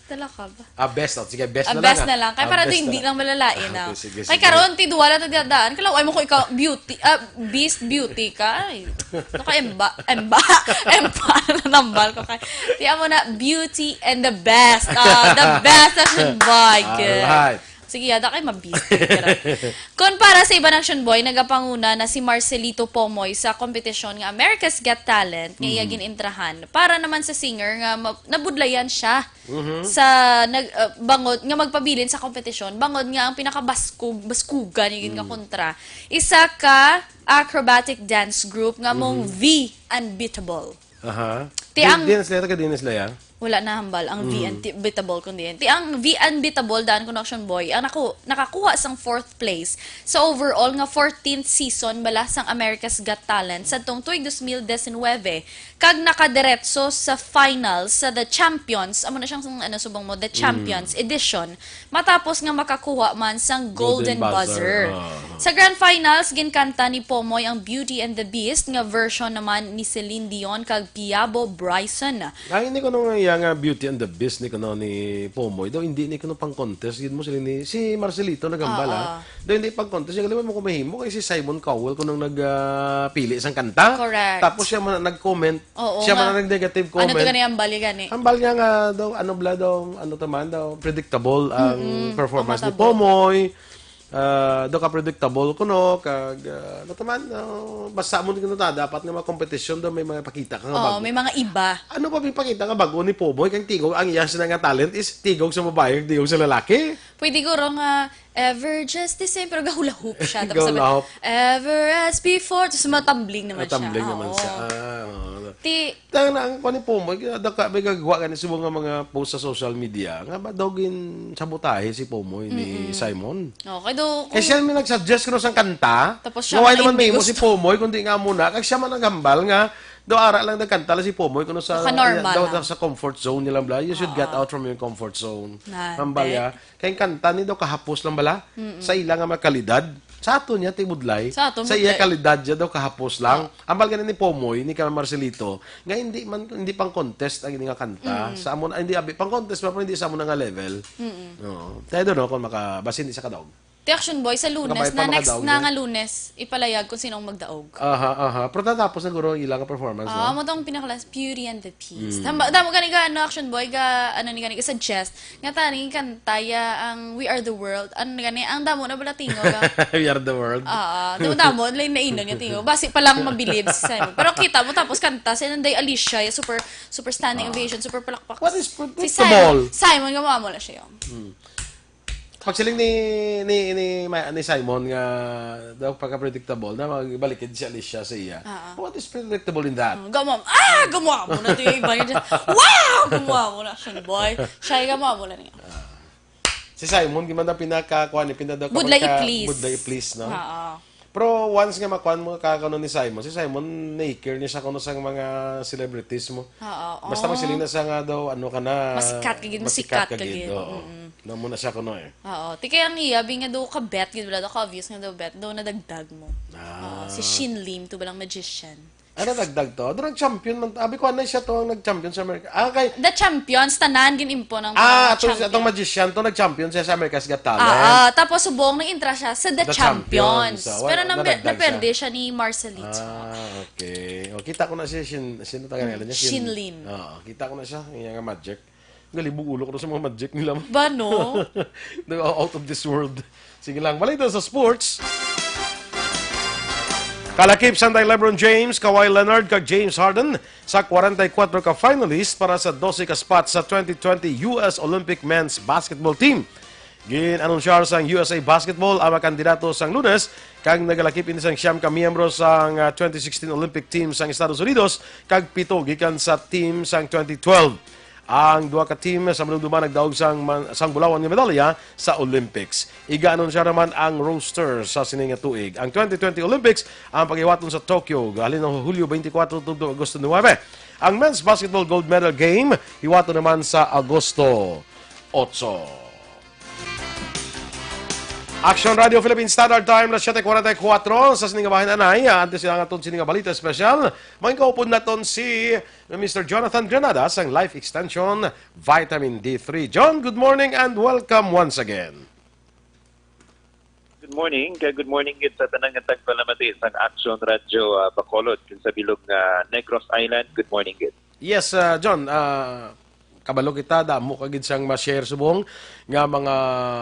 Talaga ba? Ah, best. Oh, sige, best Ah, na best lang, ah. na lang. Kaya Ah, para best di, na di lang. lang malalain, Ah, ah. okay, sige, Kaya sige. karon, ti duwa lang na dadaan. Kalaw, ay mo ko ikaw, Beauty, ah, Beast, Beauty ka. Ay, naka-emba, emba, emba, nanambal ko kay. Tiyan mo na, Beauty and the Best. Ah, the best as in boy. Good. Alright. Sige, yada kay mabis. Kun para sa iban, Action Boy, nagapanguna na si Marcelito Pomoy sa kompetisyon nga America's Got Talent nga iya Mhm. gin-intrahan. Para naman sa singer nga ma-, nabudlayan siya Mhm. sa nag-, uh, bangod nga magpabilin sa kompetisyon, bangod nga ang pinakabaskog, baskugan niya gid nga Mhm. kontra, isa ka acrobatic dance group nga mong Mhm. V Unbeatable. Aha. Ti Di-, ang di na sila, taga di na sila, ya? Wala na hambal ang V Mhm. Unbeatable, kundi ti ang V Unbeatable, daan ko na, Action Boy, ang naku-, nakakuha sang fourth place sa overall nga fourteenth season bala sang America's Got Talent sa tong tuig dos mil diecinuebe, kag nakadiretso sa finals sa The Champions, amo na siyang, ano, subong mo, The Mm. Champions edition, matapos nga makakuha man sang Golden Golden Buzzer. Buzzer. Ah. Sa grand finals, ginkanta ni Pomoy ang Beauty and the Beast nga version naman ni Celine Dion kag Piabo Bryson. Ay, ni kuno nga iya nga Beauty and the Beast ni kuno ni Pomoy daw, hindi ni kuno pang contest gid mo sila ni si Marcelito nagambal, Oo. ah. Daw hindi pang contest, yung alam mo kung mahimo kay si Simon Cowell kuno nag, ah, pili sang kanta. Correct. Tapos siya man nag-comment, Oo siya nga. man ang nag-negative Ano comment. to gani ang bali gani? Ang bal niya nga daw, ano bala daw, ano taman daw, predictable ang Mm-mm. performance Ang ni matabo. Pomoy. Ah, daw ka predictable kuno kag, ah, ano taman, ah, basta mo kuno ta, dapat nga mga competition daw may mga pakita ka nga Oo, bago. may mga iba. Ano ba may pakita nga bago ni Pomoy? Kang tigog, ang iya sila nga talent is tigog sa babae, tigog sa lalaki. Pwede guro nga ever just the same, pero gahula hoop siya. Tapos sabi, Gahula hoop. "Ever as before." Tapos matumbling naman Ah, siya. tumbling Ah, naman oo. siya. Ah, oo. Ti- Tang na ang kuwan ni Pomoy, daka may gagawa gani subong nga mga post sa social media. Nga ba daw gin sabotahe si Pomoy ni Mm-mm. Simon? Okay, do, Kay kung siya may nag-suggest kuno sang kanta. Tapos siya Nga wala man naman may imo si gusto. Pomoy, kundi nga muna. Kag siya man naghambal nga Do ara lang nagkanta lang si Pomoy kuno sa, Naka-normal daw lang. Sa comfort zone nila bala. You should get Oo. Out from your comfort zone. Na, Hambal ya. Kay kanta ni daw kahapos lang bala. Sa ila nga makalidad. Sa ato niya, tibudlay. Sa ato, Sa iya budlay. Kalidad niya daw kahapos lang. Hambal gani ni Pomoy, ni Kama Marcelito, nga hindi man hindi pang contest ang ini nga kanta. Sa amo na, hindi abi pang contest, pero hindi sa amo na nga level. Oo. Tayo doon, no, kung maka, basi hindi sa kadaog. Ti Action Boy, sa Lunes, Kabay pa na next makadaog, na eh. Nga Lunes, ipalayag kung sino ang magdaog. Aha, aha. Pero tatapos na guro ang ilang performance, Ah, no? Mo tong pinakalas, Beauty and the Beast. Mm. Tama, tama gani ka, ano, Action Boy, ga, ano ni gani, suggest. Nga tani, kantaya ang We Are the World. Ano ni gani, ang damo na bala tingog, ah. We are the world. Ah, damo, damo, like, nainon nga tingog. Basi pa lang mabilib si Simon. Pero kita mo, tapos kanta, si Nanday Alicia, yung super, super standing Ah. Ovation, super palakpak. What is Si predictable? Simon, Simon, nga mo na siya, yung. Pagsiling ni ni ni, Ma- ni Simon nga daw pagka-predictable na magbalikid si Alicia sa iya. Ah, ah. What is predictable in that? Mm, gamo, ah, gamo mo na to yung iba niya. Wow! Gamo mo na, Action Boy. Siya yung gamo mo na niya. Si Simon, gimana pinaka, kuha ni, pinaka, Budlay i-please. Budlay i-please, no? Oo. Pero once nga makuan mo ka kuno ni Simon, si Simon nakikir niya siya kuno sang mga celebrities mo. Oo. Basta oh. Magsiling na sa nga daw, ano ka na, masikat ka gid, masikat ka gid. Oo. Mm-mm. Na mo na siya kuno eh. Oo. Ti kay ang iya, bi nga daw ka bet gid, wala daw ka obvious nga daw bet, daw nadagdag mo. Ah. Oo. Si Shin Lim, to ba lang magician? Ano dagdag to? Ano nag-champion man? Abi ko, ano siya to ang nag-champion sa America? Ah, kay The Champions, tanan gin-impo ng Ah, mga ato, champion. Atong magician to, nag-champion siya sa America's Got Talent. Ah, ah, tapos subong nag-intra siya sa The The Champions. Champions. Ah, wala, Pero nambe- nadagdag naperde siya. Siya ni Marcelito. Ah, okay. O, kita ko na si Shin, sino taga nila niya? Shin Lim. Oo, kita ko na siya, yung nga magic. Galibog ulo ko sa mga magic nila. Ba, no? They're out of this world. Sige lang, balita sa sports. Kalakip sang kay LeBron James, Kawhi Leonard, kag James Harden sa kwarenta y kuwatro ka finalist para sa dose ka spot sa twenty twenty U S Olympic Men's Basketball Team. Gin-anunsyar sang U S A Basketball ang mga kandidato sang Lunes, kag nagalakip ini sang siyam ka miyembro sang, ah, twenty sixteen Olympic Team sang Estados Unidos kag pito gikan sa team sang twenty twelve. Ang duha ka team sa madumduman nagdaog sang man-, sang bulawan nga medalya sa Olympics. Iga-anunsya naman ang roster sa sini nga tuig. Ang twenty twenty Olympics ang paghiwaton sa Tokyo, halin ang Hulyo twenty-four tubtob Agosto nuebe. Ang men's basketball gold medal game hiwaton naman sa Agosto otso. Action Radio Philippine Standard Time, alas siyete kwarenta y kuwatro. Sa sini nga bahin anay, antes sila nga tun sini nga balita espesyal, mangkaupod naton si Mister Jonathan Granada sang Life Extension Vitamin D three. John, good morning and welcome once again. Good morning, kag good morning gid sa tanan nga tagpalamati sang Action Radio, ah, Bacolod, kag sa bilog nga Negros Island. Good morning gid. Yes, ah, John, ah, kabalo kita, damo ka gid sang ma-share subong nga mga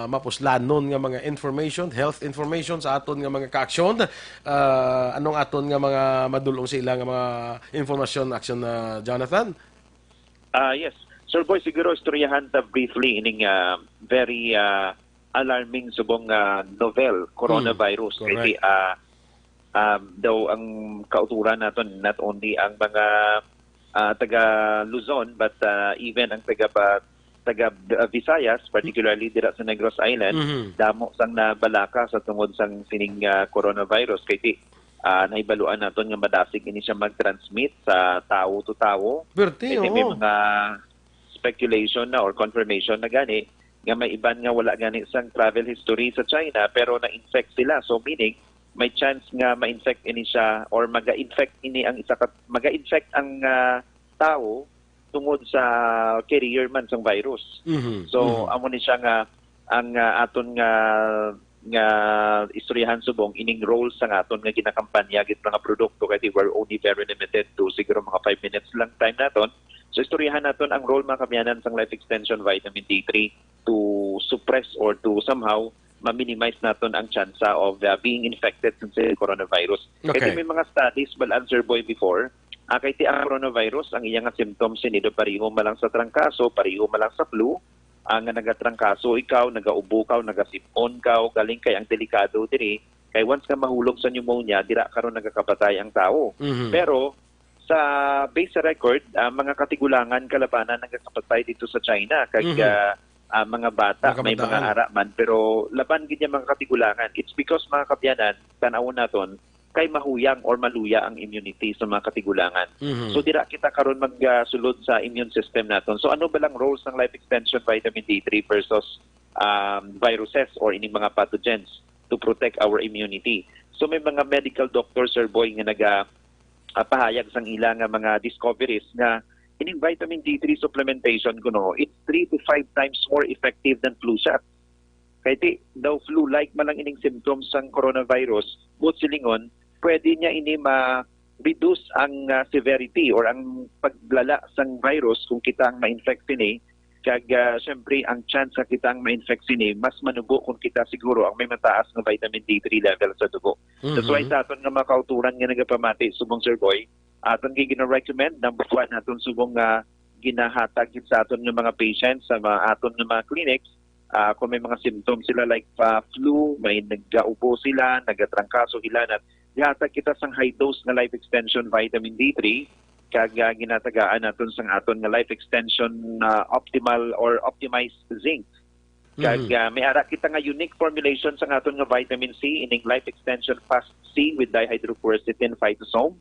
mapuslanon nga mga information, health information sa aton nga mga ka-aksyon. Ah, anong aton nga mga madulong sa ila nga mga informasyon, Action, ah, Jonathan? Ah, yes. Sir Boy, siguro istoryahan ta briefly ining, ah, very, ah, alarming subong, ah, novel coronavirus. Hmm, correct. Kay, ah, um, daw ang kauturan naton, not only ang mga, ah, taga Luzon, but, ah, even ang taga ba, taga, ah, Visayas, particularly dira sa Negros Island, Mhm. damo sang nabalaka sa tungod sang sining, ah, coronavirus. Kay ti, ah, nahibaluan naton nga madasig ini siya mag-transmit sa tawo to tawo. Perti, kay ti may oo. Mga speculation na or confirmation na gani nga may iban nga wala gani sang travel history sa China pero na-infect sila. So meaning, may chance nga ma-infect ini siya or maga-infect ini ang isa ka, maga-infect ang, ah, tawo tungod sa carrier man sang virus. Mhm, So, mhm. Amo ni siya nga ang, ah, aton nga nga istoryahan subong ining role sang aton nga ginakampanya gid mga produkto kay we're only very limited to siguro mga five minutes lang time naton. So istoryahan naton ang role mga kabyanan sang Life Extension Vitamin D three to suppress or to somehow ma-minimize naton ang tsansa of, uh, being infected sa coronavirus. Okay. Kay may mga studies, bal-an, Sir Boy, before, ah, kay ti ang coronavirus, ang iya nga symptoms ini do pareho man lang sa trangkaso, pareho man lang sa flu, ang nga nagatrangkaso ikaw, nagaubo ka, nagasip-on ka, galing kay ang delikado diri, kay once nga mahulog sa pneumonia, dira karon nagakapatay ang tawo. Mhm. Pero, sa base sa record, ah, mga katigulangan kalabanan nagakapatay dito sa China, kag, Mhm. ah, ah, mga bata, may mga Mga kabataan. Ara man, pero laban gid niya mga katigulangan. It's because, mga kabyanan, tanawon naton, kay mahuyang or maluya ang immunity sa mga katigulangan. Mhm. So dira kita karon magsulod sa immune system naton. So ano ba lang roles ng life extension vitamin D three versus um, viruses or ining mga pathogens to protect our immunity? So may mga medical doctor, Sir Boy, nga naga ah, pahayag sang ila nga mga discoveries nga ining vitamin D three supplementation kuno, it's three to five times more effective than flu shot. Kay ti daw flu-like man lang ining symptoms sang coronavirus, buot silingon, pwede niya ini ma-reduce ang ah, severity or ang paglala sang virus kung kita ang ma-infect sini. Kag ah, syempre, ang chance nga kita ang ma-infect sini mas manubo kung kita siguro ang may mataas nga vitamin D three level sa dugo. That's why Mhm. sa aton nga mga kauturan nga nagapamati subong, Sir Boy, aton gid gina-recommend, number one, aton subong nga ginahatag gid sa aton nga mga patients sa mga aton nga mga clinics, ah, kung may mga symptoms sila like pa flu, may nagaubo sila, nagatrangkaso, hilanat, gihatag kita sang high dose nga life extension vitamin D three, kag ah, ginatagaan naton sang aton nga life extension ah, optimal or optimized zinc. Kag Mhm. ah, may ara kita nga unique formulation sang aton nga vitamin C, ining life extension fast C with dihydroquercetin phytosome.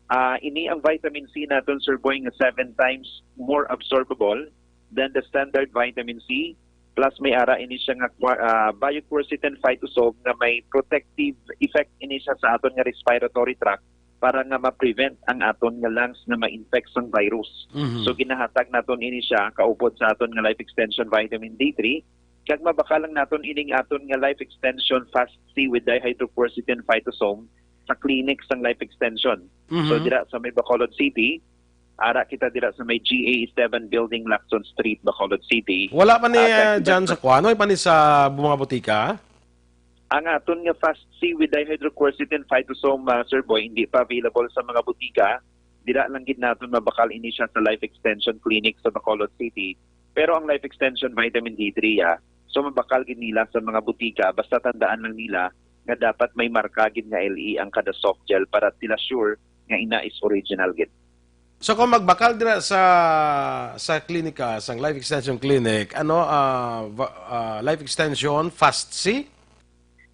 Ah, ini ang vitamin C naton, Sir Boy, nga seven times more absorbable than the standard vitamin C. Plus may ara ini siya nga qua- ah, bioquercetin phytosome nga may protective effect ini siya sa aton nga respiratory tract para nga ma-prevent ang aton nga lungs nga ma-infect sang virus. Mhm. So ginahatag naton ini siya kaupod sa aton nga life extension vitamin D three, kag mabakal lang naton ining aton nga life extension fast C with dihydroquercetin phytosome sa clinic sang life extension. So Mhm. dira sa may Bacolod City, ara kita dira sa may G A seven Building, Lacson Street, Bacolod City. Wala pa ni Ah, kag ah, iban dyan pa sa kuan, wala pa ni sa mga butika? Ang aton nga fast C with dihydroquercetin phytosome, ah, Sir Boy, hindi pa available sa mga butika. Dira lang gid naton mabakal ini siya sa Life Extension Clinic sa Bacolod City. Pero ang Life Extension Vitamin D three, ah, so mabakal gid nila sa mga butika. Basta tandaan lang nila nga dapat may marka gid nga L E ang kada soft gel para sila sure nga ina is original gid. So kung magbakal dira sa sa klinika, sang Life Extension Clinic, ano, ah, va- ah, Life Extension Fast C?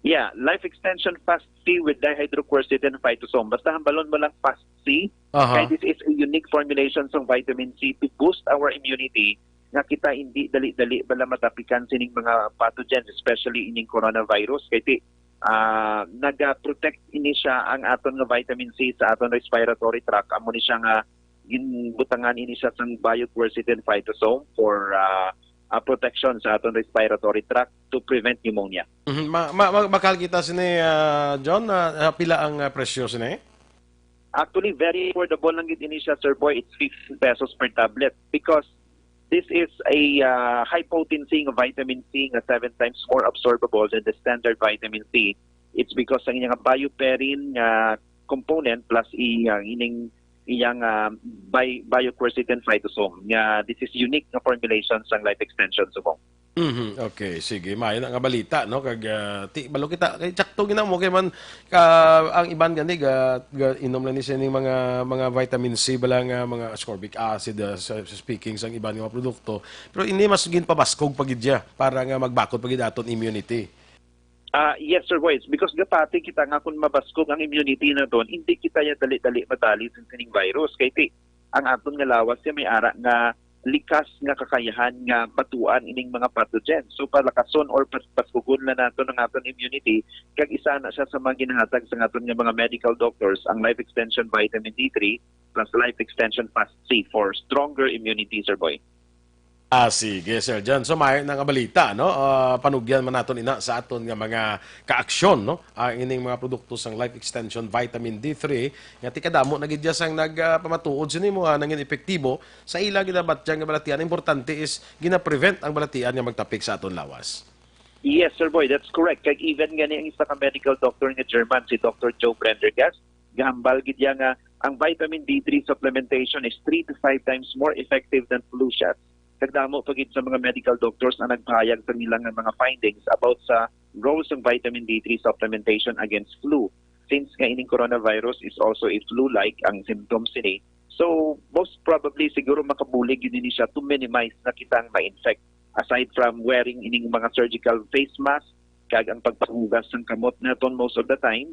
Yeah, Life Extension Fast C with dihydroquercetin phytosome. Basta hambalon mo lang Fast C. Aha. Kay this is a unique formulation sang vitamin C to boost our immunity nga kita hindi dali-dali bala matapikan sining mga pathogens, especially ining coronavirus. Kay ti, ah, naga-protect ini siya ang aton nga vitamin C sa aton respiratory tract. Amo ni siya nga ginbutangan ini siya sang bioquercetin phytosome for ah, ah, protection sa aton respiratory tract to prevent pneumonia. Mhm. Ma, ma, ma, makal kita sini, ah, John, ah, ah, pila ang ah, presyo sini? Actually, very affordable lang gid ini siya, Sir Boy. It's fifteen pesos per tablet because this is a ah, high potency nga vitamin C nga seven times more absorbable than the standard vitamin C. It's because ang iyang bioperine nga component plus iyang ining iyang ah, bi- bioquercetin phytosome nga this is unique nga formulation sang Life Extension subong. Mhm. Okay, sige. Maayo na nga balita, no? Kag ah, ti balo kita kay tsakto gina mo kay man ka ang iban gani ga, ga inom lang ni siya ning mga mga vitamin C bala nga mga ascorbic acid, ah, sa, sa speaking sang iban nga mga produkto. Pero ini mas ginpabaskog pa gid siya para nga magbakod pa gid aton immunity. Ah, yes, Sir Boy. Because gapati kita nga kung mabaskog ang immunity naton, hindi kita ya dali-dali madali sa sining virus. Kay ti, ang aton nga lawas siya may ara nga likas nga kakayahan nga batuan ining mga pathogen. So palakason or pas- baskugon na naton ang aton immunity, kag isa na siya sa mga ginahatag sa aton nga mga medical doctors, ang Life Extension Vitamin D three plus Life Extension Fast C for stronger immunity, Sir Boy. Ah, sige, Sir John. So, maayo na nga balita, no? Ah, panugyan man naton ina sa aton nga mga kaaksyon, no? Ang ining mga produkto sang Life Extension Vitamin D three, nga ti kadamo na gid sang nagpamatuod sini mo, ah, nangin epektibo. Sa ila ginabatyan nga balatian, importante is gina-prevent ang balatian nga magtapik sa aton lawas. Yes, Sir Boy, that's correct. Kag even gani ang isa ka medical doctor nga German, si Doctor Joe Prendergast, gahambal gid iya nga ang vitamin D three supplementation is three to five times more effective than flu shots. Kag damo pa gid sa mga medical doctors ang nagpahayag sa nila nga mga findings about sa role sang vitamin D three supplementation against flu. Since nga ining coronavirus is also a flu-like ang symptoms sini, so most probably siguro makabulig yun ini siya to minimize na kita ang ma-infect. Aside from wearing ining mga surgical face mask, kag ang pagpahugas sang kamot naton most of the time,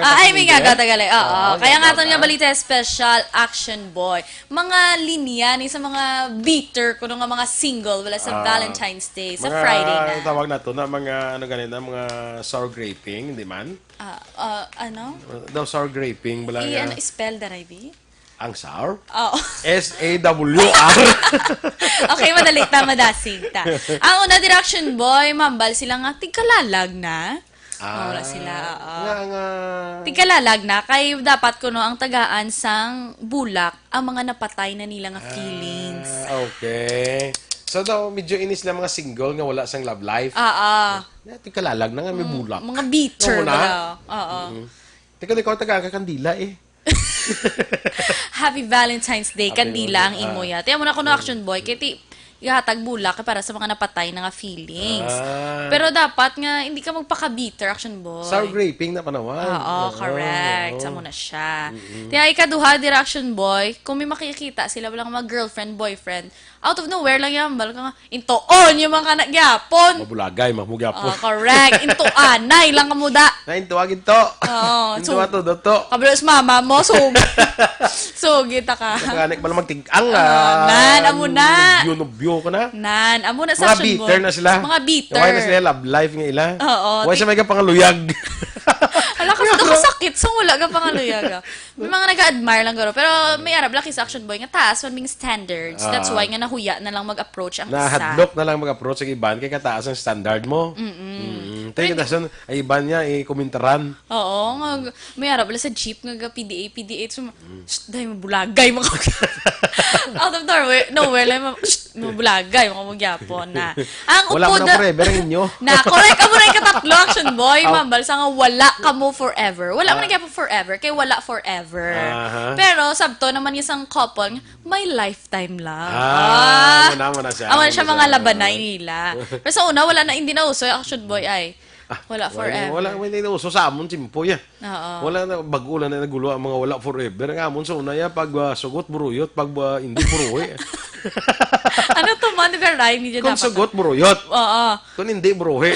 Ah, ay, may nga gata gali. Oo. Ah, oo, kaya nga nga aton nga gata. Balita special, Action Boy. Mga linya ni sa mga bitter kuno nga mga single wala sa Ah, Valentine's Day, sa mga Friday na. Tawag nato na mga, ano gani na, mga sour graping, di man? Ah, ah, ano? Daw sour graping, bala I, nga. Ano, spell that I be? Ang sour? Oh. S A W R. Okay, madali ta, madasig ta. Ang una, diri, Action Boy, mambal sila nga tigkalalag na. Ah, wala sila, oo. Nga, nga. Tigkalalag na, kay dapat kuno ang tagaan sang bulak ang mga napatay na nila nga feelings. Ah, okay. So daw, medyo inis lang mga single nga wala sang love life. Oo. Nga, tigkalalag na nga may bulak. Mm, mga bitter. Oo na. Wala. Oo. Mm-mm. Teka, ikaw, tagaan ka kandila eh. Happy Valentine's Day, Happy kandila ang Valentine's, imo ah. Ya. Tiyan mo na kuno, Action Boy, kay ti, ihatag bulak kay para sa mga napatay na nga feelings. Ah. Pero dapat nga hindi ka magpaka-bitter, Action Boy. Sour graping na panawan. Oo, correct. Sa mo na siya. Mm-mm. Tiya, ikaduha, dira, Action Boy, kung may makikita sila, walang mga girlfriend, boyfriend, out of nowhere lang yan, bal ka nga, intuon yung mga anak gyapon. Mabulagay, mamugyapon. Oh, correct. Intuanay lang ka muda. Na, intuag, into. Oo, Into so, ato, doto. Kabalo sa mama mo, so, so, kita ka. Ang anak pala magting-, ang, Oo, ah, nan, amo na. Nobyo-nobyo ko na. Nan, amo na sa Mga Action Boy. Bitter na sila. Mga bitter. Why na sila love life nga ila? Oo, Why ti- sa may kapangaluyag? Ala, kasi nakasakit sa wala ka pangaluyag, ah. May mga nag-admire lang garo. Pero may arab laki sa Action Boy nga taas man ming standards. That's Ah. why nga nahuya na lang mag-approach ang isa. Nahadlok na lang mag-approach ang iban kay kataas ang standard mo. Mm-mm. Mm. Tayo Pwede. Kataas ang, ay iban niya, ikomentaran. Oo, nga, may arab lang sa jeep nga ga P D A, P D A. So, "Shh, day, mabulagay mo ka." Out of nowhere, nowhere lang, ma-, "Shh, mabulagay mo ka mo gyapon na." Ang Wala mo upod na forever ang inyo. Na, correct, amo na ikatatlo, Action Boy, Aw. Mambal sa nga wala ka mo forever. Wala mo na Ah. gyapon forever, kay wala forever. Aha. Pero, sabto naman isang couple, may lifetime lang. Ah, Ah. wala mo na siya. Amo na siya Wala mga siya. labanay nila. Pero sa una, wala na, hindi na uso yung Action Boy ay. Ah, Wala wala, forever. wala, wala na uso sa amon, simpo ya. Oo. Wala na, bago lang na nagulo ang mga wala forever. Ang amon sa una ya, pag, ah, sugot, buruyot, pag, ah, hindi, buruhi. Ano to, man? Di ba rhyme yun Kung dapat? Sugot, buruyot. Oo. Kung hindi, buruhi.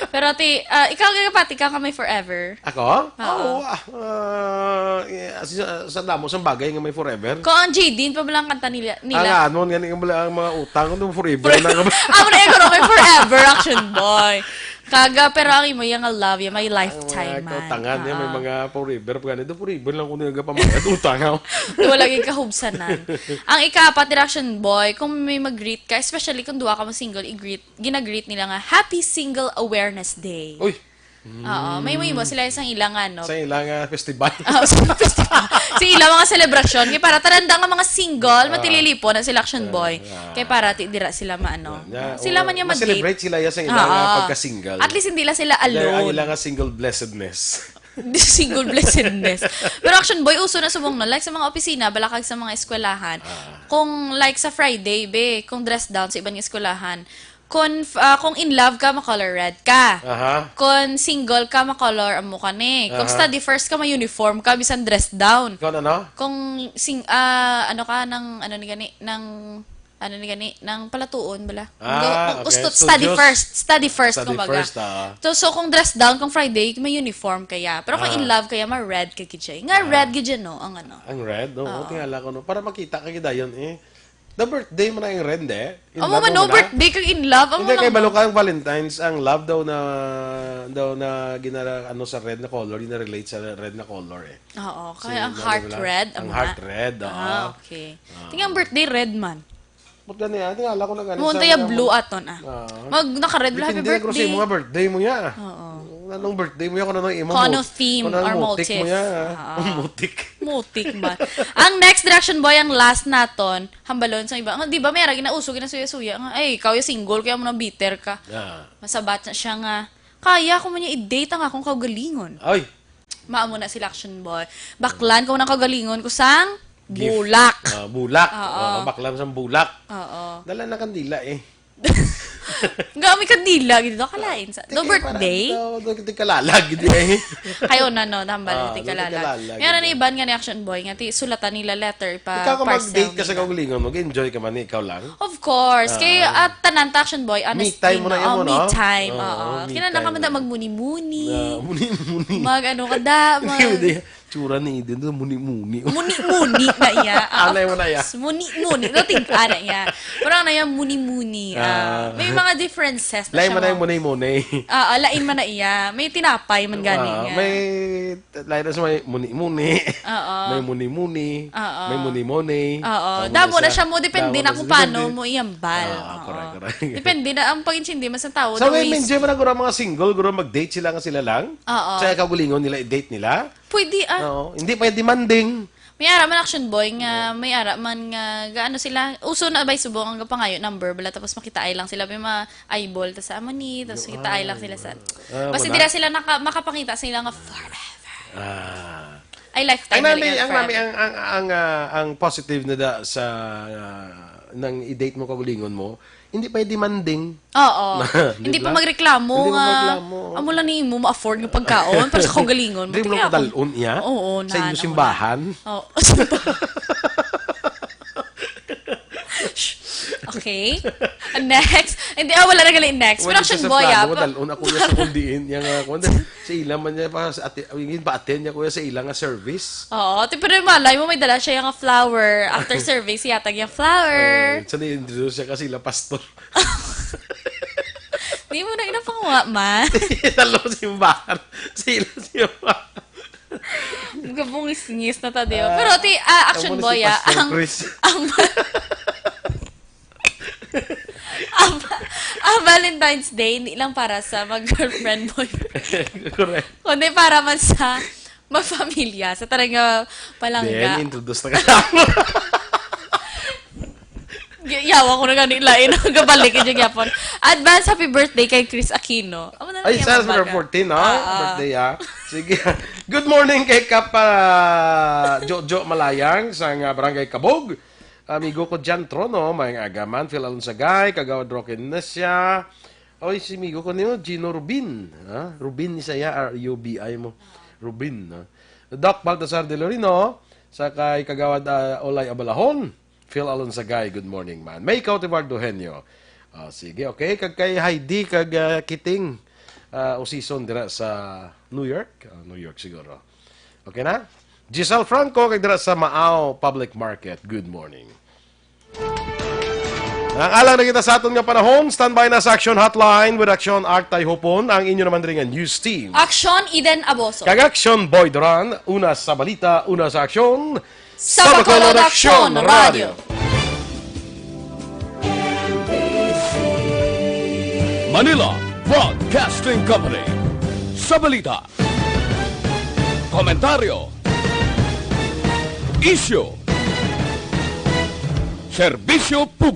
Pero ti, ah, ikaw, ikaw, Pati, ka may forever? Ako? Oo. Oo, ah, ah, eh, sa, sa damo sang bagay nga may forever. Ko ang Jadine pa lang kanta nila, nila. Ang anon, gani nga bala ang mga utang, ano, forever Forever. Na nga ba? Amo na yung guro kay forever, Action Boy. Kaga, pero ang imo, yung love, yung may Ang lifetime mga man. Kautangan, yung may Oo. Mga forever, pa ganito, forever lang kung nagapamagad utang ako. Wala yung kahubsanan. Ang ikaapat, Action Boy, kung may mag-greet ka, especially kung duha ka mo single, i-greet, ginag-greet nila nga, "Happy Single Awareness Day." Uy, Oo, may, may mo sila isang ilang ano. Sa ilang, ah, festival. Ah, sa festival. Sa ilang mga selebrasyon. Kaya para taranda nga mga single, Ah. Matililipon ang sila Action Boy. Ah. Kaya para ti dira sila maano. Yan. Sila Oo, man yung mag-date. Ma-celebrate sila yan sa ilang, Oo. Ah, pagka-single. At least hindi lang sila Dahil ang alone. Ilang, ah, single blessedness. Single blessedness. Pero Action Boy, uso na subong no. Like sa mga opisina, balakag sa mga eskwelahan. Ah. Kung like sa Friday, be, kung dress down sa iban nga eskwelahan, Kung, ah, kung in love ka, ma-color red ka. Aha. Kung single ka, ma-color amo ka ni. Kung Aha. Study first ka, ma-uniform ka, bisan dress down. Kung ano? Kung sing-, ah, ano ka, ng, ano ni gani, ng Ano ni gani? Nang palatuon bala. Ah, okay. Ustot, study first. Study first, kumbaga. Study first, ah. So, so, kung dress down, kung Friday, may uniform kaya. Pero kung in love kaya, ma-red ka gid siya. Nga red gid siya, no? Ang ano. Ang red? Oo, tingala ko, no? Para makita ka gid dayon, eh. The birthday mo na yung red, eh. In love mo na. Birthday kang in love. Hindi, kay balo ka ang Valentine's, ang love daw na, daw na ginara-, ano sa red na color, yung na-relate sa red na color, eh. Oo, kaya ang heart red, ang heart red, oo. Ah, okay. Tingnan, ang birthday red man. Ba't gani, ah? Tingala ko na gani. Mo, sa blue aton, ah. Mag naka-red, happy birthday. Depende na kung sa imo nga birthday mo ya, ah. Oo. Anong birthday mo ya, kung anong imo, kung ano theme or motif mo ya, ah. Oo. Mutik. Mutik man. Ang next, Reaction Boy, ang last naton, hambalon sa iba. Nga, di ba, may ara ginauso, ginasuya-suya nga, "Ay, ikaw yung single, kaya mo na bitter ka." Ah. Masabat na siya nga, "Kaya ko man niya i-date ang akong kaugalingon." Ay. Maamo na sila, Action Boy. Baklan ko ng kaugalingon ko sang bulak. Ah, bulak. Oo. Oo, baklan sang bulak. Oo. Dala na kandila, eh. Nga, may kandila, gid daw, kalain sa, daw birthday. Daw, daw, tigkalalag, gid, eh. Kayo na, no, tambal, ah, tigkalalag. Tigkalalag, meron na iban nga ni Action Boy, nga ti-, sulatan nila letter, pa parcel nila. Ikaw, kung mag-date ka sa kaugalingon mo, mag-enjoy ka man, ikaw lang? Of course. Kay, ah, tanan ta, Action Boy, honestly, me time mo na, no? Me time, oo, me time, oo. Kinahanglan ka man da magmuni-muni. Ah, muni-muni. Mag-ano ka da, mag- Hindi, tsura ni Eden, muni-muni. Muni-muni na iya. Anay mo na iya. Muni-muni. Dating ana iya. Parang na iya, muni-muni. Ah, may mga differences na siya. Lain man na yung muni-muni. Ah, ah, lain man na iya. May tinapay man gani nga. May Lain sa may muni-muni, oo, may muni-muni, oo, may muni-muni. Oo. Damo na siya mo, depende na kung paano mo ihambal. Ah, correct, correct. Depende na ang pag-intindi man sa tao. Sa women, Jay, man ang guro mga single, guro mag-date sila nga sila lang. Oo. Sa kaugalingon nila, i-date nila. Pwede, ah. Oo. Hindi pa demanding. May ara man, Action Boy, nga may ara man nga gaano sila, uso na bay subong ang pangayo number bala, tapos makitaay lang sila, may mga eyeball, tas amo ni, tapos makitaay lang sila sa, ah, basta dira sila naka-, makapangita sila nga forever. Ah. Ay, lifetime. Ang nami, ang nami, ang, ang, ang, ah, ang positive na da sa, ah, nang i-date mo kaugalingon mo, hindi pa demanding. Oo. Hindi pa magreklamo nga, amo lang ni imo ma-afford nga pagkaon para sa kaugalingon mo. Hindi mo lang padalon iya sa inyo simbahan. Oo. Okay. Next. Hindi, ah, wala na gali next. Pero Action Boy, ah. Padalon ako niya sa kundiin. Yang, ah, kung sa ila man niya pa, sa ati-, yung pa-attend niya, kuya, sa ila nga service. Oo, ti-, pero malay mo, may dala siya yung flower. After service, yatag yung flower. Ay, sa ni-introduce siya kasi ila pastor. Di mo na inapanguha, man. Talo simbahan. Sila simbahan. Gabungis-ngis na ta, di ba? Ah, pero ti, ah, Action Boy, ah, ang, ang, ang, ang Valentine's Day, hindi lang para sa mag-girlfriend, boyfriend. Correct. Kundi para man sa magpamilya, sa talaga palangga. Then, introduce na ka lang. Gi-, yawa ko na gani, lain. Gabalik yung yapon. Advance happy birthday kay Chris Aquino. Amo na lang. Ay, yung sa mga baga. Fourteen, no? Ah, ah. Birthday, ah. Sige. Good morning kay Kapa Jojo Malayang sa nga Barangay Kabog. Amigo ko Jan Trono, may aga man. Phil Alonsagay, Kagawad Roque Nesia. Oy, si amigo ko niyo, Gino Rubin. Ha? Rubin ni saya, R U B I mo. Rubin, ha? Doc Baltasar De Lorino, sa kay Kagawad, ah, Olay Abalahon. Phil Alonsagay, good morning, man. May ikaw, Tibardo Henyo. Ah, sige, okay. Kag kay Heidi, kag, ah, Kiting, ah, Usison dira sa New York. Ah, New York siguro. Okay na? Giselle Franco, kag dira sa Maao Public Market. Good morning. Ang alang na kita sa aton nga panahon, standby na sa Action Hotline with Action Art Tayhopon, ang inyo naman rin nga news team. Action Eden Aboso. Kag Action Boy Duran, una sa balita, una sa aksyon. Sa Bacolod Aksyon Radio. Manila Broadcasting Company. Sa balita, komentaryo, isyu, serbisyo publiko.